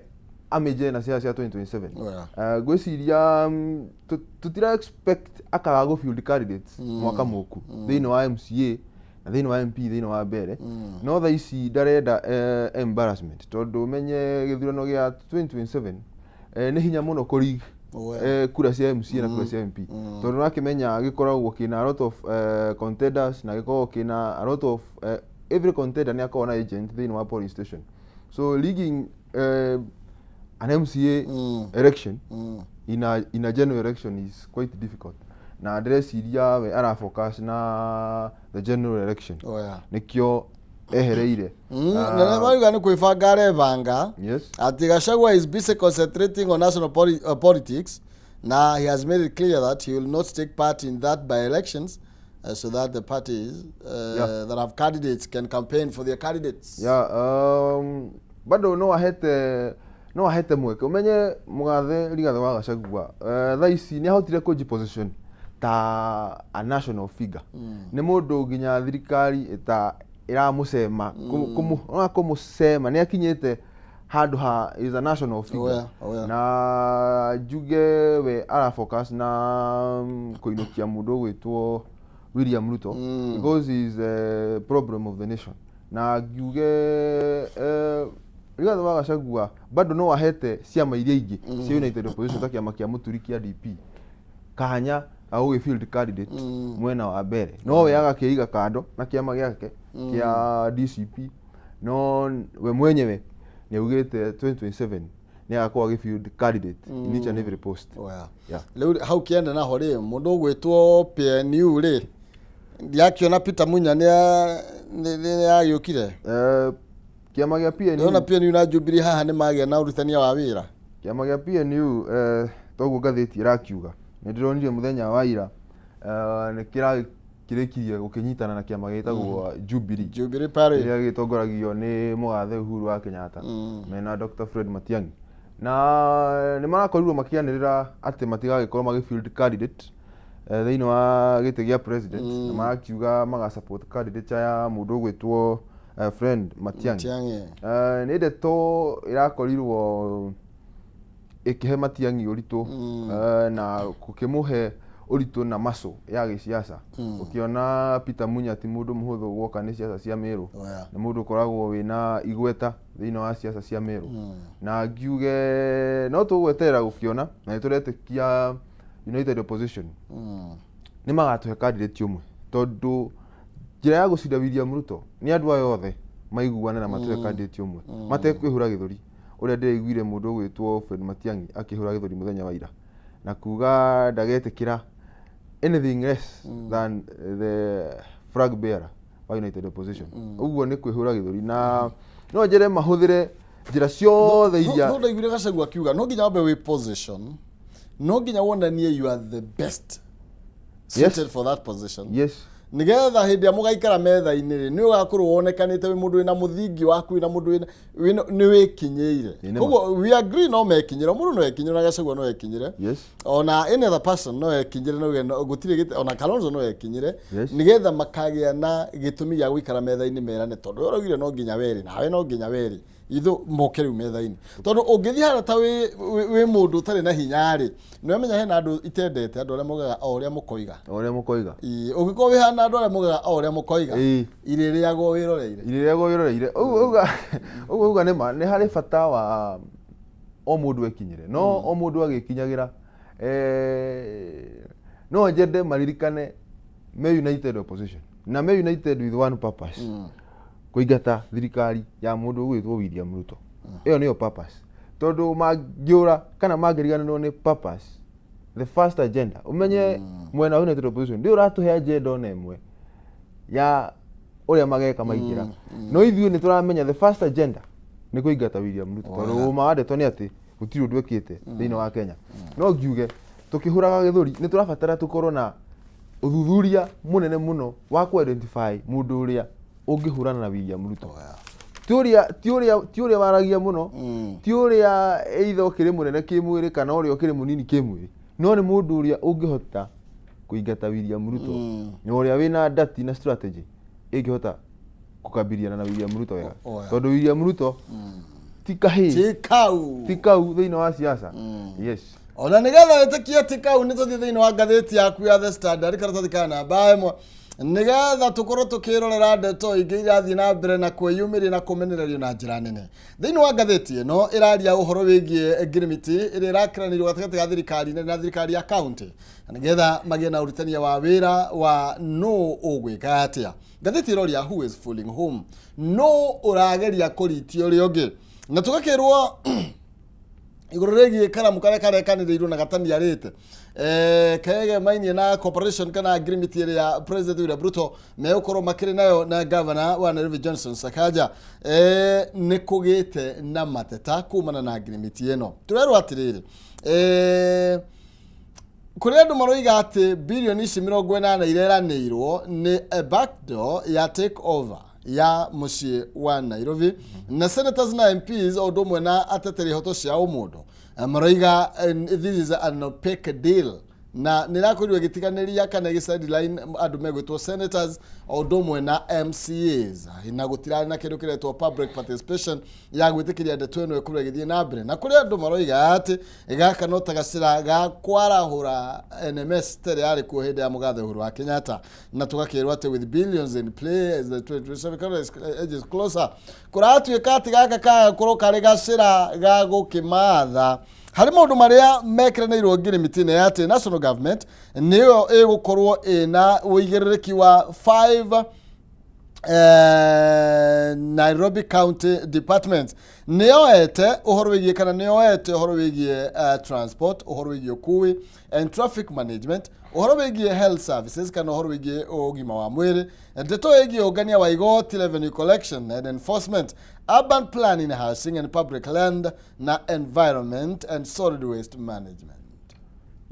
amĩnjĩre na ciaca cia 2027. Oh, yeah. Ngwĩciria tũtira expect akaga gũ field candidates mwaka mũku thĩinĩ wa MCA na thĩinĩ wa MP thĩinĩ wa mbere, no thaa ici ndarenda embarrassment, tondũ ũmenye gĩthurano gĩa 2027 nĩ hinya mũno kũrig Oh, yeah. kura cia MCA na kura cia MP, tondũ ũrakĩmenya gĩkoragwo kĩna a lot of contenders, na gĩkoragwo kĩna a lot of every contender nĩ akoragwo na agent thĩinĩ wa polling station. So rigging an MCA election in a general election is quite difficult, na ndĩreciria we ara focus na the general election. Oh, yeah. Nĩkĩo ehereire. Na marauga nĩ kwĩbanga arebanga, ati Gachagua is busy concentrating on national politics. Now he has made it clear that he will not take part in that by elections, so that the parties that have candidates can campaign for their candidates. Yeah, bado no ahete mweke. Umenye mũgathe Rigathĩ wa Gachagua thaa ici nĩ ahotire kũnji position ta a national figure. Nĩ mũndũ nginya thirikari ĩta ĩramũcema ona kũmũcema, nĩ akinyĩte handũ ha is a national figure. Oh, yeah. Na njuge we ara focus na kũinũkia mũndũ ũgwĩtwo William Ruto, because he is a problem of the nation. Na ngiuge Rigathĩ wa Gachagua bado no ahete ciama iria ingĩ cia United Opposition, ta kĩama kĩa Mũturi kĩa DP, kanya ga gũgĩ field candidate mwena wa mbere, no we agakĩiga kando na kĩama gĩake kĩa DCP. No we mwenyewe nĩ augĩte 2027 Nĩ agakorwo agĩ field candidate in each and every post. Oh, yeah. Yeah. Rĩu hau kĩanda naho rĩ, mũndũ ũgwĩtwo PNU rĩ, ndiakĩona Peter Munya nĩ agĩũkire. Kĩama gĩa PNU. Ndĩrona PNU na Jubilee haha nĩ magĩa na ũrutania wa wĩra. Kĩama gĩa PNU, toguo ngathĩti ĩrakiuga, nĩ ndĩronire mũthenya wa ira nĩ kĩrakĩrĩkirie gũkĩnyitana na kĩama gĩtagwo Jubilee. Jubilee Party. Kĩrĩa gĩtongoragio nĩ mũgathe Uhuru wa Kenyatta mena Dr. Fred Matiang'i, na nĩ marakorirwo makĩanĩrĩra atĩ matigagĩkorwo magĩ field candidate thĩinĩ wa gĩtĩ gĩa president, na marakiuga maga support candidature ya mũndũ ũgwĩtwo Fred Matiang'i. Matiang'i. Nĩ ndeto ĩrakorirwo ĩkĩhe Matiang'i ũritũ na gũkĩmũhe ũritũ na maco ya gĩciaca, ũkĩona Peter Munya ti mũndũ mũhũthũ guoka nĩ ciaca cia Meru. Oh, yeah. Nĩ mũndũ ũkoragwo wĩna igweta thĩinĩ wa ciaca cia Meru, na ngiuge no tũgweterera gũkĩona, na nĩ tũretĩkia United Opposition nĩ magatũhe candidate ũmwe, tondũ njĩra ya gũcinda William Ruto nĩ andũ aya othe maiguane na matũhe candidate ũmwe matekwĩhũra gĩthũri, ũrĩa ndĩraiguire mũndũ ũgwĩtwo Fred Matiang'i akĩhũra gĩthũri mũthenya wa ira na kuga ndagetĩkĩra anything less than the flag bearer wa United Opposition. Ũguo nĩ kwĩhũra gĩthũri, na no njĩre mahũthĩre njĩra ciothe iria No ndaiguire Gachagua akiuga no nginya wambe wĩ position, no nginya wonanie you are the best suited for that position, nigetha hĩndĩ ĩrĩa mũgaikara metha-inĩ rĩ, nĩ ũgakorwo wonekanĩte wĩ mũndũ wĩna mũthingi waku, wĩna mũndũ wĩna nĩ wĩkinyĩire. Ĩ, nĩ ma. Koguo we agree no mekinyĩre, mũndũ no ekinyĩre, na Gachagua no ekinyĩre, ona any other person no ekinyĩre, no uge gũtirĩ ona Kalonzo no ekinyĩre, nigetha makagĩa na gĩtũmi gĩa gũikara metha-inĩ merane, tondũ we ũraugire no nginya werĩ, nawe no nginya werĩ, ithu moke rĩu metha-inĩ, tondũ ũngĩthiĩ harĩa ta wĩ mũndũ ũtarĩ na hinya rĩ, nĩ wamenya hena andũ itendete, andũ arĩa maugaga o ũrĩa mũkoiga. O ũrĩa mũkoiga. Ĩĩ, ũngĩkorwo wĩ hana andũ arĩa maugaga o ũrĩa mũkoiga, irĩrĩagwo wĩroreire. Irĩrĩagwo wĩroreire. Ũguo uga nĩ ma nĩ harĩ bata wa o mũndũ ekinyĩre, no o mũndũ agĩkinyagĩra, no njende maririkane me United Opposition na me united with one purpose, kũingata thirikari ya mũndũ ũgwĩtwo William Ruto. Ĩyo nĩyo purpose, tondũ mangĩũra kana mangĩriganĩrwo nĩ purpose, the first agenda, ũmenye mwena wa United Opposition ndĩ ũratũhe agenda ona ĩmwe ya ũrĩa mageka maingĩra, no ithuĩ nĩ tũramenya the first agenda nĩ kũingata William Ruto, tondũ ũma wa ndeto nĩ atĩ gũtirĩ ũndũ ekĩte thĩinĩ wa Kenya. No ngiuge tũkĩhũraga gĩthũri, nĩ tũrabatara tũkorwo na ũthuthuria mũnene mũno wa kũ identify mũndũ ũrĩa ũngĩhũrana na William Ruto, ti ũrĩa waragia mũno, ti ũrĩa either ũkĩrĩ mũnene kĩmwĩrĩ kana ũrĩa ũkĩrĩ mũnini kĩmwĩrĩ, no nĩ mũndũ ũrĩa ũngĩhota kũingata William Ruto na ũrĩa wĩna ndati na strategy ĩngĩhota kũkabiliana na William Ruto wega, Oh, yeah. tondũ William Ruto ti kahĩĩ, ti kau, ti kau thĩinĩ wa siasa, yes. Ona nigetha wĩtĩkie ti kau, nĩ tũthiĩ thĩinĩ wa ngathĩti yaku ya The Standard, karatathi ka namba 1, nigetha tũkorwo tũkĩrorera ndeto ingĩ irathiĩ na mbere na kwĩyumĩria na kũmenererio na njĩra nene. Thĩinĩ wa ngathĩti ĩno ĩraria ũhoro wĩgiĩ ngirimiti ĩrĩa ĩrakĩranĩirwo gatagatĩ ga thirikari nene na thirikari ya kaunti, na nĩgetha magĩe na ũrutania wa wĩra wa nũ ũgwĩka atĩa. Ngathĩti ĩroria, "Who is fooling whom?" Nũ ũrageria kũritia ũrĩa ũngĩ? Na tũgakĩrwo igũrũ rĩgiĩ karamu karĩa karekanĩrĩirwo na gataniarĩte kegemainie na cooperation kana agreement ĩrĩa President William Ruto megũkorwo makĩrĩ nayo na governor wa Nairobi Johnson Sakaja. Nĩ kũgĩte na mateta kumana na agreement ĩno. Tũrerwo atĩrĩrĩ, kũrĩ andũ maroiga atĩ birioni ici 80 ireranĩirwo nĩ a backdoor ya take over ya mũciĩ wa Nairobi, na senators na MPs o ũndũ ũmwe na ateteri ihoto cia ũmũndũ maroiga this is an opaque deal, na nĩ ĩrakorirwo ĩgĩtiganĩria kana ĩgĩ sideline andũ megwĩtwo senators o ũndũ ũmwe na MCAs, na gũtirarĩ na kĩndũ kĩretwo public participation ya gwĩtĩkĩria ndeto ĩno ĩkorwo ĩgĩthiĩ na mbere. Na kũrĩ andũ maroiga atĩ gaka no ta gacĩra ga kwarahũra NMS tere yarĩ kuo hĩndĩ ya mũgathe Uhuru wa Kenyatta. Na tũgakĩrwo atĩ with billions in play as the 2027 calendar edges closer, kũratuĩka atĩ gaka kaga gũkorwo karĩ gacĩra ga gũkĩmatha harĩ maũndũ marĩa mekĩranĩirwo ngirimiti-inĩ, atĩ national government nĩyo ĩgũkorwo ĩna ũigĩrĩrĩki wa 5 Nairobi County Department nĩyoete ũhoro wĩgiĩ kana nĩyoete ũhoro wĩgiĩ transport, ũhoro wĩgiĩ ũkui and traffic management, ũhoro wĩgiĩ health services kana ũhoro wĩgiĩ ũgima wa mwĩrĩ, ndeto ĩgiĩ ũngania wa igoti, revenue collection and enforcement, urban planning, housing and public land na environment and solid waste management.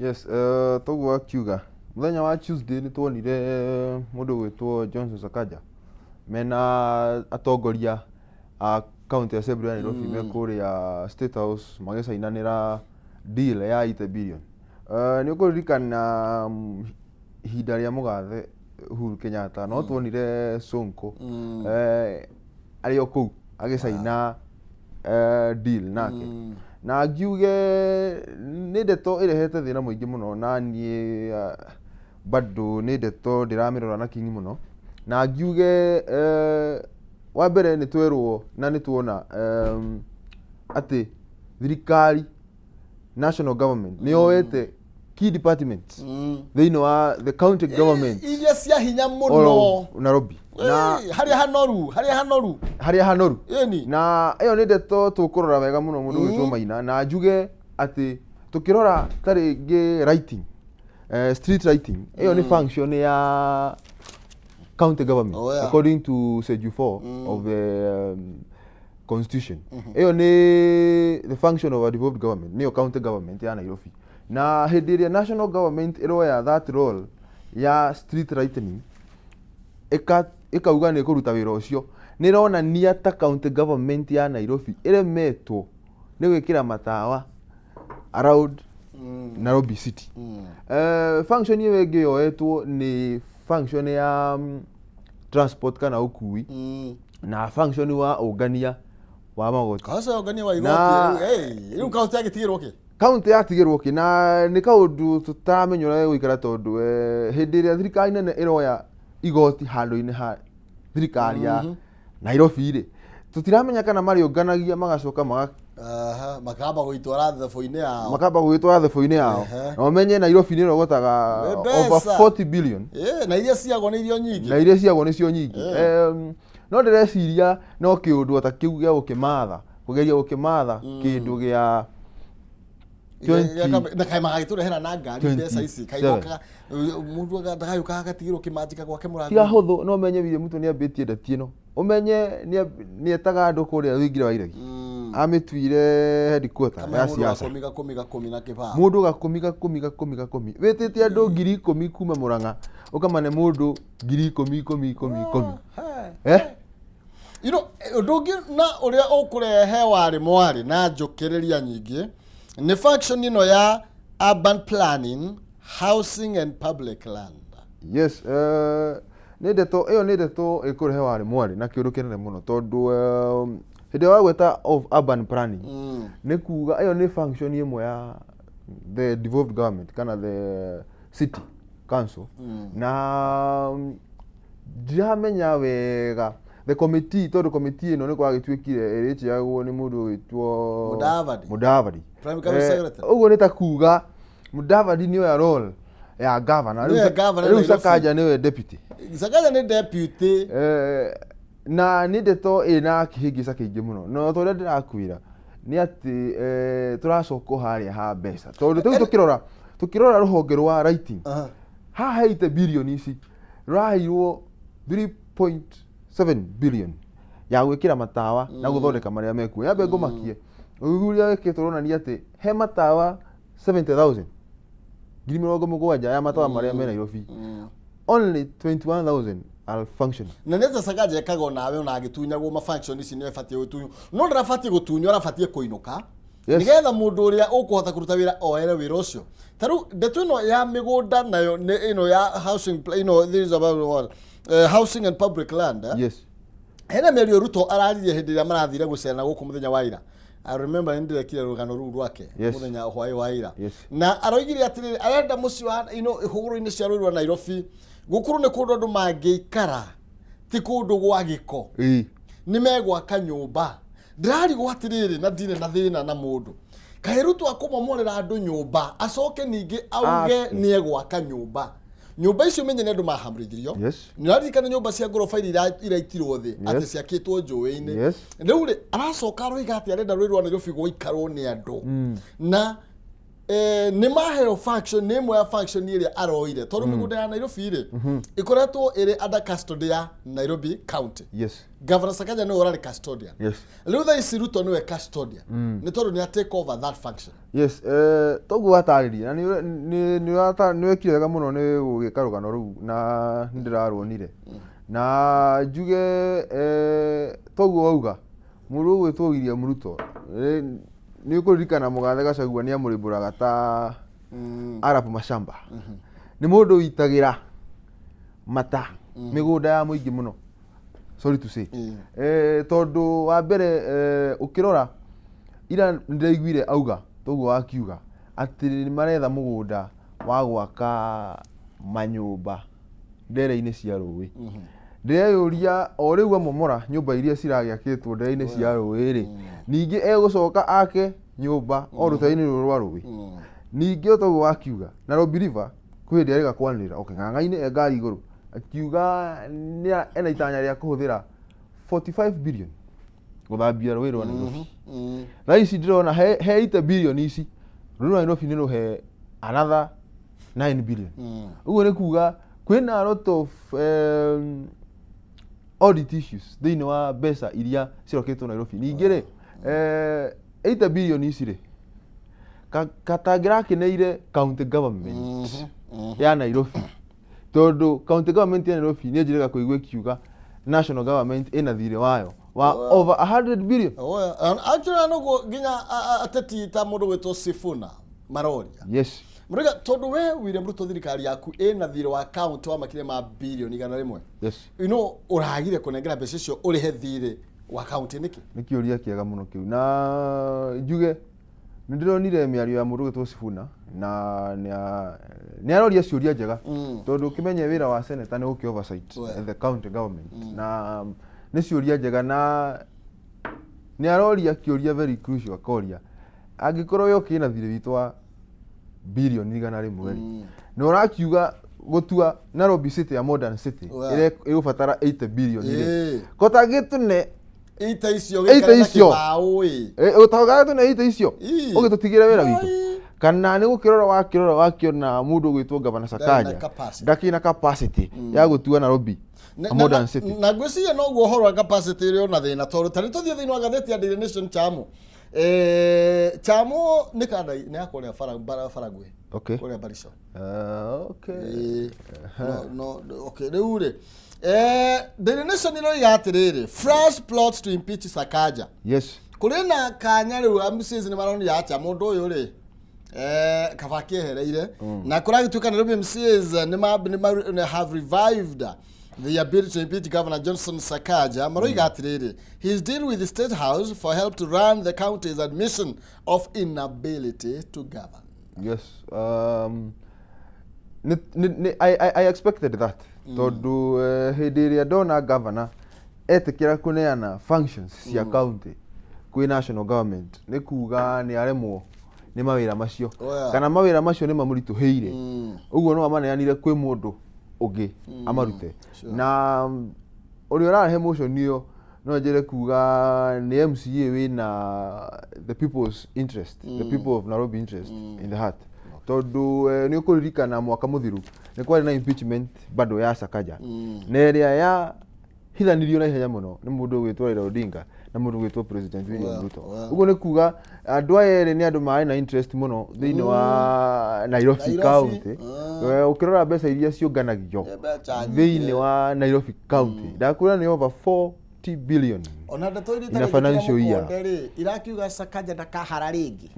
Yes, toguo akiuga mũthenya wa Tuesday nĩ tuonire mũndũ gwĩtwo Johnson Sakaja mena atongoria a county assembly ya Nairobi me kũrĩa State House magĩcainanĩra deal ya 80 billion. Nĩ ũkũririkana ihinda rĩa mũgathe Uhuru Kenyatta no tuonire Sonko arĩ o kũu agĩcaina deal nake na ngiuge nĩ ndeto ĩrehete thĩna mũingĩ mũno na niĩ bado nĩ ndeto ndĩramĩrora na kinyi mũno na ngiuge wa mbere nĩ twerwo na nĩ tuona atĩ thirikari, national government, nĩ yoete key departments thĩinĩ wa the county government iria cia hinya all mũno of Nairobi na harĩa hanoru, harĩa hanoru. Harĩa hanoru. Ĩni. Na ĩyo nĩ ndeto tũkũrora wega mũno mũndũ gwĩtwo Maina, na njuge atĩ tũkĩrora ta rĩngĩ lighting, street lighting, ĩyo nĩ function ya county government. Oh, yeah. According to Schedule 4 of the constitution, ĩyo nĩ the function of a devolved government, nĩyo county government ya Nairobi. Na hĩndĩ ĩrĩa national government ĩroya that role ya street lightning, ĩkauga nĩ ĩkũruta wĩra ũcio, nĩ ĩronania ta county government ya Nairobi ĩremetwo nĩ gwĩkĩra matawa around Nairobi city. Function ĩyo ĩngĩ yoetwo nĩ function ya transport kana ũkui na function wa ũngania wa magoti. Kwanza ũngania wa igoti rĩu kaunti yagĩtigĩrwo kĩ? Kaunti yatigĩrwo kĩ? Na nĩ kaũndũ tũtaramenya ũrĩa gũikara tondũ hĩndĩ ĩrĩa thirikari nene ĩroya igoti handũ-inĩ ha thirikari ya Nairobi rĩ, tũtiramenya kana marĩũnganagia magacoka Aha, makamba gũitwara thabũ-inĩ yao. Makamba gũgĩtwara thebũ-inĩ yao. Na ũmenye Nairobi nĩ ĩrogotaga Nĩ over mbeca. 40 billion. Na iria ciagwo nĩ irio nyingĩ. Na iria ciagwo nĩcio nyingĩ. No ndĩreciria no kĩũndũ ota kĩu gĩa gũkĩmatha, kũgeria gũkĩmatha kĩndũ gĩa 20 Na kaĩ magagĩtũrehera na ngari mbeca ici kaĩ 27. mokaga mũndũ ndagagĩũkaga agatigĩrwo kĩmanjĩka gwake Ti mũrango. ahũthũ. No menye William Ruto nĩ ambĩtie ndeti ĩno, ũmenye nĩ etaga andũ kũrĩa thingira wa iregi, amĩtuire headquarter Kama ya mũndũ siasa. gakũmi gakũmi gakũmi na kĩbaũ. Mũndũ gakũmi gakũmi gakũmi gakũmi, wĩtĩte andũ 10,000 kuma Mũrang'a, ũkamane mũndũ 10,000 ikũmi ikũmi ikũmi. Ũndũ ũngĩ na ũrĩa ũkũrehe warĩ mwarĩ na njũkĩrĩria nyingĩ nĩ function ĩno ya urban planning, housing and public land. Yes, nĩ ndeto ĩyo, nĩ ndeto ĩkũrehe warĩ mwarĩ na kĩũndũ kĩnene mũno tondũ hĩndĩ ĩrĩa wagweta of urban planning, nĩ kuga ĩyo nĩ function ĩmwe ya the devolved government kana the city council. Na ndiramenya wega the committee, tondũ committee ĩno nĩ kwagĩtuĩkire ĩrĩchairagwo nĩ mũndũ ũgwĩtwo Mudavadi. Mudavadi. Prime Cabinet Secretary. Ũguo nĩ ta kuga Mudavadi nĩoya role ya governor. Nĩwe governor Rĩu Nairobi. Sakaja nĩwe deputy. Sakaja nĩ deputy. Na nĩ ndeto ĩna kĩhĩngĩca kĩingĩ mũno, no ta ũrĩa ndĩrakwĩra nĩ atĩ tũracoka o harĩa ha mbeca, tondũ rĩu tũkĩrora rũhonge rwa lighting haha heite bilioni ici rũraheirwo 3.7 billion ya gwĩkĩra matawa na gũthondeka marĩa mekuo. Yambe ngũmakie, ũthuthuria wĩkĩtwo ũronania atĩ he matawa 70,000, 70,000 ya matawa marĩa me Nairobi, only 21,000 are functioning. Na nĩ atĩa Sakaja ekaga onawe ona agĩtunyagwo ma function ici nĩwe batiĩ gũtunywo, no ndarabatiĩ gũtunywo, arabatiĩ kũinũka nĩgetha mũndũ ũrĩa ũkũhota kũruta wĩra oere wĩra ũcio. Ta rĩu ndeto ĩno ya mĩgũnda nayo nĩ ĩno ya housing this is about what? Housing and public land, eh? Yes. Hena mĩario Ruto araririe hĩndĩ ĩrĩa marathire gũcera gũkũ mũthenya wa ira. I remember nĩ ndĩrekire rũgano rũu rwake mũthenya hwaĩ wa ira. Na aroigire atĩrĩrĩ, arenda mũciĩ wa hũgũrũ-inĩ cia rũĩ rwa Nairobi gũkorwo nĩ kũndũ andũ mangĩikara, ti kũndũ gwa gĩko. Nĩ megwaka nyũmba. Ndĩrarigwo atĩrĩrĩ, na ndirĩ na thĩna na mũndũ, kaĩ Ruto akũmomorera andũ nyũmba acoke ningĩ auge Ake. nĩ egwaka nyũmba? Nyũmba icio menye nĩ andũ mahamũrithirio. Nĩ ũraririkana nyũmba cia ngoroba iria iraitirwo thĩ atĩ ciakĩtwo njũĩ-inĩ? Rĩu rĩ, aracoka aroiga atĩ arenda rũĩ rwa Nairobi gũikarwo nĩ andũ na nĩ maheo function, nĩ ĩmwe ya function ĩrĩa aroire, tondũ mĩgũnda ya Nairobi rĩ, ĩkoretwo ĩrĩ under custody ya Nairobi County. Governor Sakaja nĩwe ũrarĩ custodian. Rĩu thaa ici Ruto nĩwe custodian, nĩ tondũ nĩ take over that function. Yes, toguo watarĩria na nĩ wekire wega mũno nĩ gũgĩka rũgano rũu na nĩ ndĩraruonire na njuge toguo wauga mũndũ ũgwĩtwo William Ruto, nĩ ũkũririkana mũgathe Gachagua nĩ amũrĩmbũraga ta Arap Mashamba, nĩ mũndũ witagĩra mata mĩgũnda ya mũingĩ mũno, sorry to say. Tondũ wa mbere, ũkĩrora ira nĩndĩraiguire auga toguo wakiuga atĩ nĩ maretha mũgũnda wa gwaka manyũmba ndere-inĩ cia rũĩ. Ndĩreyũria o rĩu amomora nyũmba iria ciragĩakĩtwo ndere-inĩ cia rũĩ rĩ, ningĩ egũcoka ake nyũmba o rũtere-inĩ rũrũ rwa rũĩ? Ningĩ o toguo wakiuga, Nairobi River kwĩ hĩndĩ arĩga kwanĩrĩra okay ng'ang'a-inĩ e ngari igũrũ akiuga ena itanya rĩa kũhũthĩra 45 billion gũthambia rũĩ rwa Nairobi. Thaa ici ndĩrona he 80 billion ici, rũĩ rwa Nairobi nĩ rũhe another 9 billion. Ũguo nĩ kuga kwĩna a lot of audit issues thĩinĩ wa mbeca iria cirokĩtwo Nairobi. Ningĩ rĩ, 80 billion ici rĩ, katangĩrakeneire county government ya Nairobi, tondũ county government ya Nairobi nĩ njĩrĩga kũigua ĩkiuga national government ĩna thirĩ wayo wa over 100 billion. Actually noguo nginya ateti ta mũndũ gwĩtwo Sifuna maroria. Mũrauga tondũ we William Ruto, thirikari yaku ĩna thirĩ wa county wa makĩria ma birioni 100. Ũragire kũnengera mbeca icio ũrĩhe thirĩ wa county nĩkĩ? Nĩ kĩũria kĩega mũno kĩu, na njuge nĩ ndĩronire mĩario ya mũndũ ũgĩtwo Sifuna na nĩ aroria ciũria njega, tondũ ũkĩmenye wĩra wa senator nĩ gũkĩ oversight the county government, na nĩ ciũria njega, na nĩ aroria kĩũria very crucial, akoria angĩkorwo we ũkĩna thirĩ witũ wa birioni 100 rĩ, na ũrakiuga gũtua Nairobi City ya modern city ĩrĩa ĩgũbatara 80 billion rĩ, kotangĩtũne ita icio ita gĩikare na icio. kĩbaũ ĩ. Ũtangĩtũne ita icio ũgĩtũtigĩre wĩra witũ, kana nĩ gũkĩrora wakĩrora wakĩona mũndũ ũgwĩtwo Gavana Ndarĩ na Sakaja capacity. ndakĩrĩ na capacity ya gũtua Nairobi a modern city. Na ngwĩciria noguo ũhoro wa capacity ũrĩ ona thĩna, tondũ ta nĩ tũthiĩ thĩinĩ wa ngathĩti ya Daily Nation. Chamu, Chamu nĩ kanda nĩ ya kũrĩa Baragwe, kũrĩa Barisho. No, no, okay, rĩu rĩ, Daily Nation ĩroiga atĩrĩrĩ, "Fresh plots to impeach Sakaja." Kũrĩ na kanya rĩu MCAs nĩ maronire acha mũndũ ũyũ rĩ, kaba kĩehereire, na kũragĩtuĩka Nairobi MCAs nĩ have revived the ability to impeach Governor Johnson Sakaja. Maroiga atĩrĩrĩ, his deal with the State House for help to run the county's admission of inability to govern. Yes, I expected that, tondũ hĩndĩ ĩrĩa ndona governor etĩkĩra kũneana functions cia county kwĩ national government, nĩ kuga nĩ aremwo nĩ mawĩra macio, kana mawĩra macio nĩ mamũritũhĩire. Ũguo no amaneanire kwĩ mũndũ ũngĩ amarute. Na ũrĩa ũrarehe motion ĩyo, no njĩre kuga nĩ MCA wĩna the people's interest, the people of Nairobi interest in the heart, tondũ nĩ ũkũririkana mwaka mũthiru nĩ kwarĩ na impeachment bado ya Sakaja, na ĩrĩa ya hithanirio na ihenya mũno nĩ mũndũ ũgwĩtwo Raila Odinga na mũndũ ũgwĩtwo President William Ruto. Ũguo nĩ kuga andũ aya erĩ nĩ andũ marĩ na interest mũno thĩinĩ wa Nairobi Nairobi, County. Ũkĩrora mbeca iria ciũnganagio Nĩ mbeca nyingĩ. thĩinĩ wa Nairobi County, ndakwĩra nĩ over 40 billion Ona ndeto iria in a financial year. Mũkonde rĩ, irakiuga Sakaja ndakahara rĩngĩ.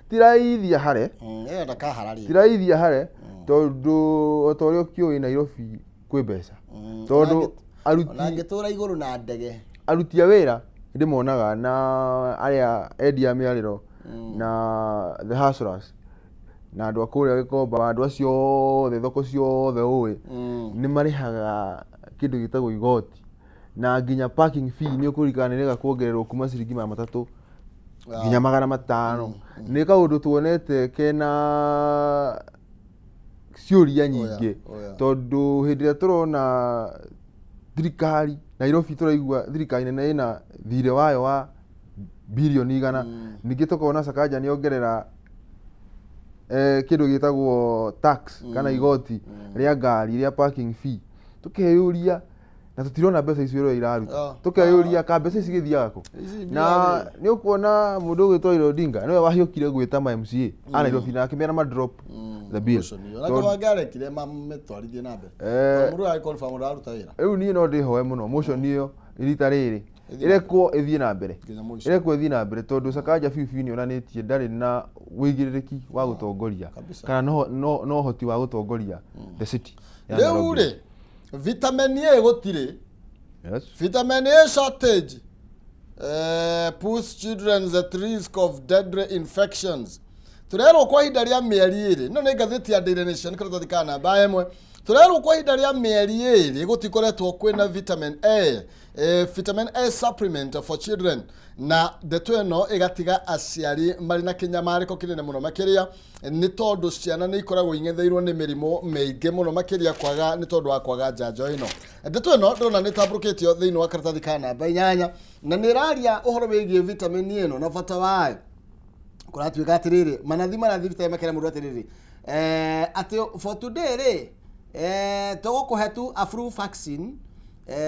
Ti raithi hare. Ĩyo ndakahara rĩngĩ. Ti raithi hare, tondũ o ta ũrĩa ũkĩũĩ Nairobi kwĩ mbeca, tondũ Ona aruti angĩtũra igũrũ na ndege. Aruti a wĩra ndĩmonaga na arĩa endia mĩarĩro na the hustlers na andũ a kũrĩa Gĩkomba, andũ acio othe, thoko ciothe ũĩ, nĩ marĩhaga kĩndũ gĩtagwo igoti, na nginya parking fee nĩ ũkũririkana nĩ ĩrega kuongererwo kuma ciringi 300 nginya 500. Nĩ kaũndũ tuonete kena Ciũria nyingĩ. Oya. Tondũ hĩndĩ ĩrĩa tũrona thirikari Nairobi, tũraigua thirikari nene ĩna thirĩ wayo wa birioni 100, ningĩ tũkona Sakaja nĩ ongerera kĩndũ gĩtagwo tax kana igoti rĩa ngari rĩa parking fee, tũkeyũria na tũtirona mbeca icio ũrĩa iraruta. Tũkeyũria ka mbeca ici gĩthiaga kũ. Ici Na mbia rĩ. Nĩ ũkuona mũndũ ũgwĩtwo Raila Odinga nĩwe wahiũkire gwĩta ma MCA a Nairobi na akĩmera ma drop the bill. Motion ĩyo. Na Tondũ- mangĩarekire mamĩtwarithie na mbere. Tondũ mũndũ agĩ confirm ũraruta wĩra. Rĩu niĩ no ndĩhoe mũno motion ĩyo rita rĩrĩ ĩrekwo ĩthiĩ na mbere. Nginya mũico. Ĩrekwo ĩthiĩ na mbere tondũ Sakaja biũ biũ nĩonanĩtie ndarĩ na wĩigĩrĩrĩki wa gũtongoria Kabisa. kana no ũhoti wa gũtongoria the city ya Rĩu Nairobi. rĩ, vitamin A gũtirĩ. Yes. Vitamin A shortage puts children at risk of deadly infections. Turerwo kwa ihinda rĩa mĩeri 2, ĩno nĩ ngathĩti ya Daily Nation karatathi ka namba 1. Turerwo kwa ihinda rĩa mĩeri 2 gũtikoretwo kwĩna vitamin A, vitamin A supplement for children, na ndeto ĩno ĩgatiga aciari marĩ na kĩnyamarĩko kĩnene mũno makĩria, nĩ tondũ ciana nĩ ikoragwo ing'etheirwo nĩ mĩrimũ mĩingĩ mũno makĩria kwaga nĩ tondũ wa kwaga njanjo ĩno. Ndeto ĩno ndĩrona nĩ ĩtambũrũkĩtio thĩinĩ wa karatathi ka namba 8 na nĩ ĩraria ũhoro wĩgiĩ vitamin ĩno na bata wayo. Kũratuĩka atĩrĩrĩ, manathi marathiĩ thibitarĩ makera mũndũ atĩrĩrĩ, atĩ for today rĩ, tũgũkũhe tu a flu vaccine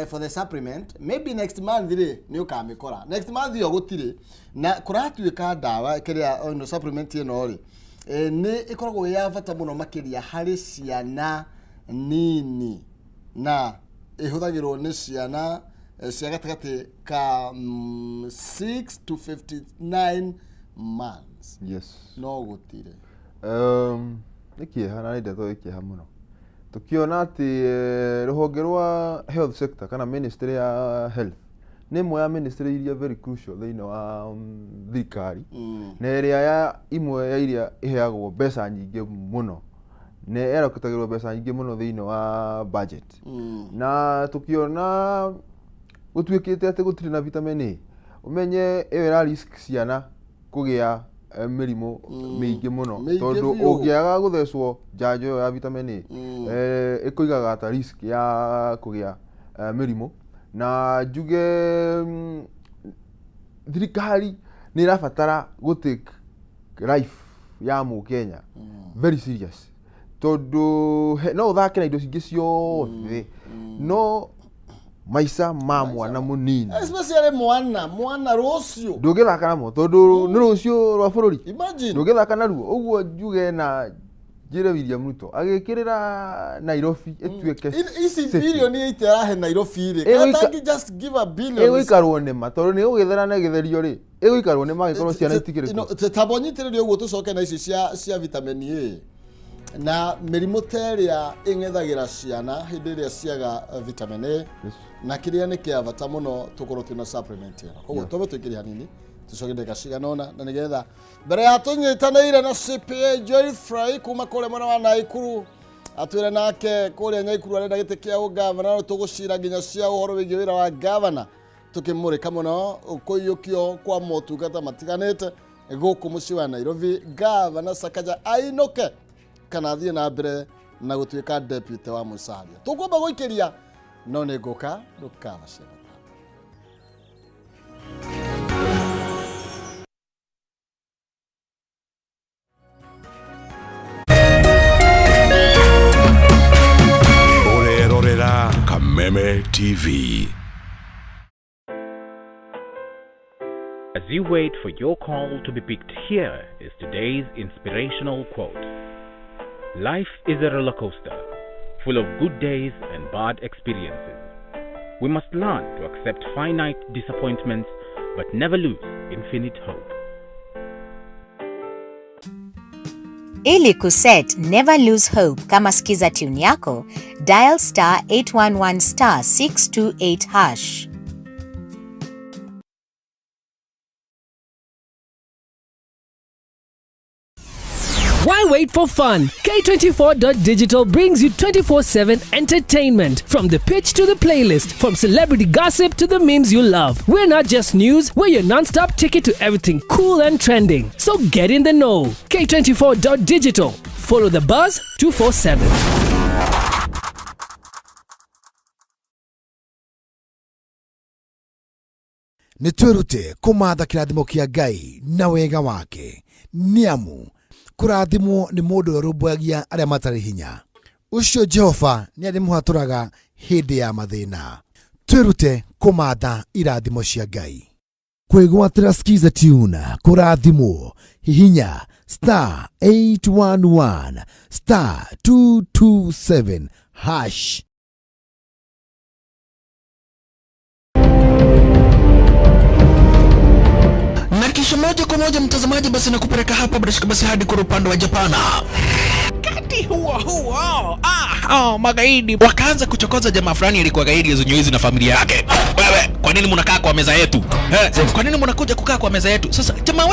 for the supplement, maybe next month rĩ nĩ ũkamĩkora. Next month ĩyo gũtirĩ. Na kũratuĩka ndawa kĩrĩa ĩno supplement ĩno rĩ, nĩ ĩkoragwo ĩ ya bata mũno makĩria harĩ ciana nini na ĩhũthagĩrwo nĩ ciana cia gatagatĩ ka 6 to 59 months. No gũtirĩ. Nĩ kĩeha na nĩ ndeto ĩ kĩeha mũno tũkĩona atĩ rũhonge rwa health sector kana ministry ya health nĩ ĩmwe ya ministry iria very crucial thĩinĩ wa thirikari, na ĩrĩa ya imwe ya iria ĩheagwo mbeca nyingĩ mũno na ĩroketagĩrwo mbeca nyingĩ mũno thĩinĩ wa budget, na tũkĩona gũtuĩkĩte atĩ gũtirĩ na vitamin A, ũmenye ĩyo ĩra risk ciana kũgĩa mĩrimũ mĩingĩ mũno. Mĩingĩ Tondũ biũ. Ũngĩaga gũthecwo njanjo ĩyo ya vitamin A, ĩkũigaga ta risk ya kũgĩa mĩrimũ. Na njuge thirikari nĩ ĩrabatara gũ take life ya mũkenya very serious, tondũ no ũthake na indo cingĩ ciothe no maica ma mwana mũnini, especially mwana rũciũ, ndũngĩthaka namo tondũ nĩ rũciũ rwa bũrũri. Imagine. Ndũngĩthaka naruo. Ũguo njuge na njĩre William Ruto agĩkĩrĩra Nairobi ĩtuĩke Ici city. birioni 8 arahe Nairobi rĩ, katangi just give a billion. Ĩgũikarwo nĩma tondũ nĩ ĩgũgĩthera na ĩgĩtherio rĩ, ĩgũikarwo nĩma angĩkorwo ciana itikĩrĩ kuo. Tamba ũnyitĩrĩre ũguo tũcoke na ici cia vitamin A na mĩrimũ ta ĩrĩa ĩng'ethagĩra ciana hĩndĩ ĩrĩa ciaga vitamin A, na kĩrĩa nĩ kĩa bata mũno tũkorwo twĩna supplement ĩno. Koguo twambe tũingĩrie hanini, tũcoke ndagĩka cigana ũna, na nĩgetha mbere ya tũnyitanĩire na CPA Joyfrey kuma kũrĩa mwena wa Naikuru atwĩre nake kũrĩa Nyaikuru arenda gĩtĩ kĩa ũgavana, no tũgũcira nginya cia ũhoro wĩgiĩ wĩra wa gavana, tũkĩmũrĩka mũno kũiyũkio kwa motungata matiganĩte gũkũ mũciĩ wa Nairobi. Gavana Sakaja ainũke kana athiĩ na mbere na gũtuĩka deputy wa Musalia? Tũkwamba gũikĩria no nĩ ngũka ndũkanace. Ũrerorera Kameme TV. As you wait for your call to be picked, here is today's inspirational quote. Life is a roller coaster, full of good days and bad experiences. We must learn to accept finite disappointments but never lose infinite hope. Ili kuset Never Lose Hope kama skiza tune yako, dial *811*628#. Why wait for fun? K24.digital brings you 24/7 entertainment. From the pitch to the playlist, from celebrity gossip to the memes you love. We're not just news, we're your non stop ticket to everything cool and trending. So get in the know. K24.digital. Follow The Buzz 247. Nĩ twĩrute kũmatha kĩrathimo kĩa Ngai na wega wake, nĩ amu kũrathimwo nĩ mũndũ ũrĩa ũrũmbũyagia arĩa matarĩ hinya. Ũcio Jehova nĩ arĩmũhatũraga hĩndĩ ya mathĩna. Twĩrute kũmatha irathimo cia Ngai. Kwĩgwatĩra Skiza Tune kũrathimwo, hihinya star 811 star 227 hash. Na kisha moja kwa moja mtazamaji, basi nakupeleka hapa bila shaka basi hadi kwa upande wa Japana. Wakati huo huo, magaidi wakaanza kuchokoza jamaa fulani alikuwa gaidi ya na familia yake. Wewe, kwa nini mnakaa kwa meza yetu? Eh, kwa nini mnakuja kukaa kwa meza yetu? Sasa jamaa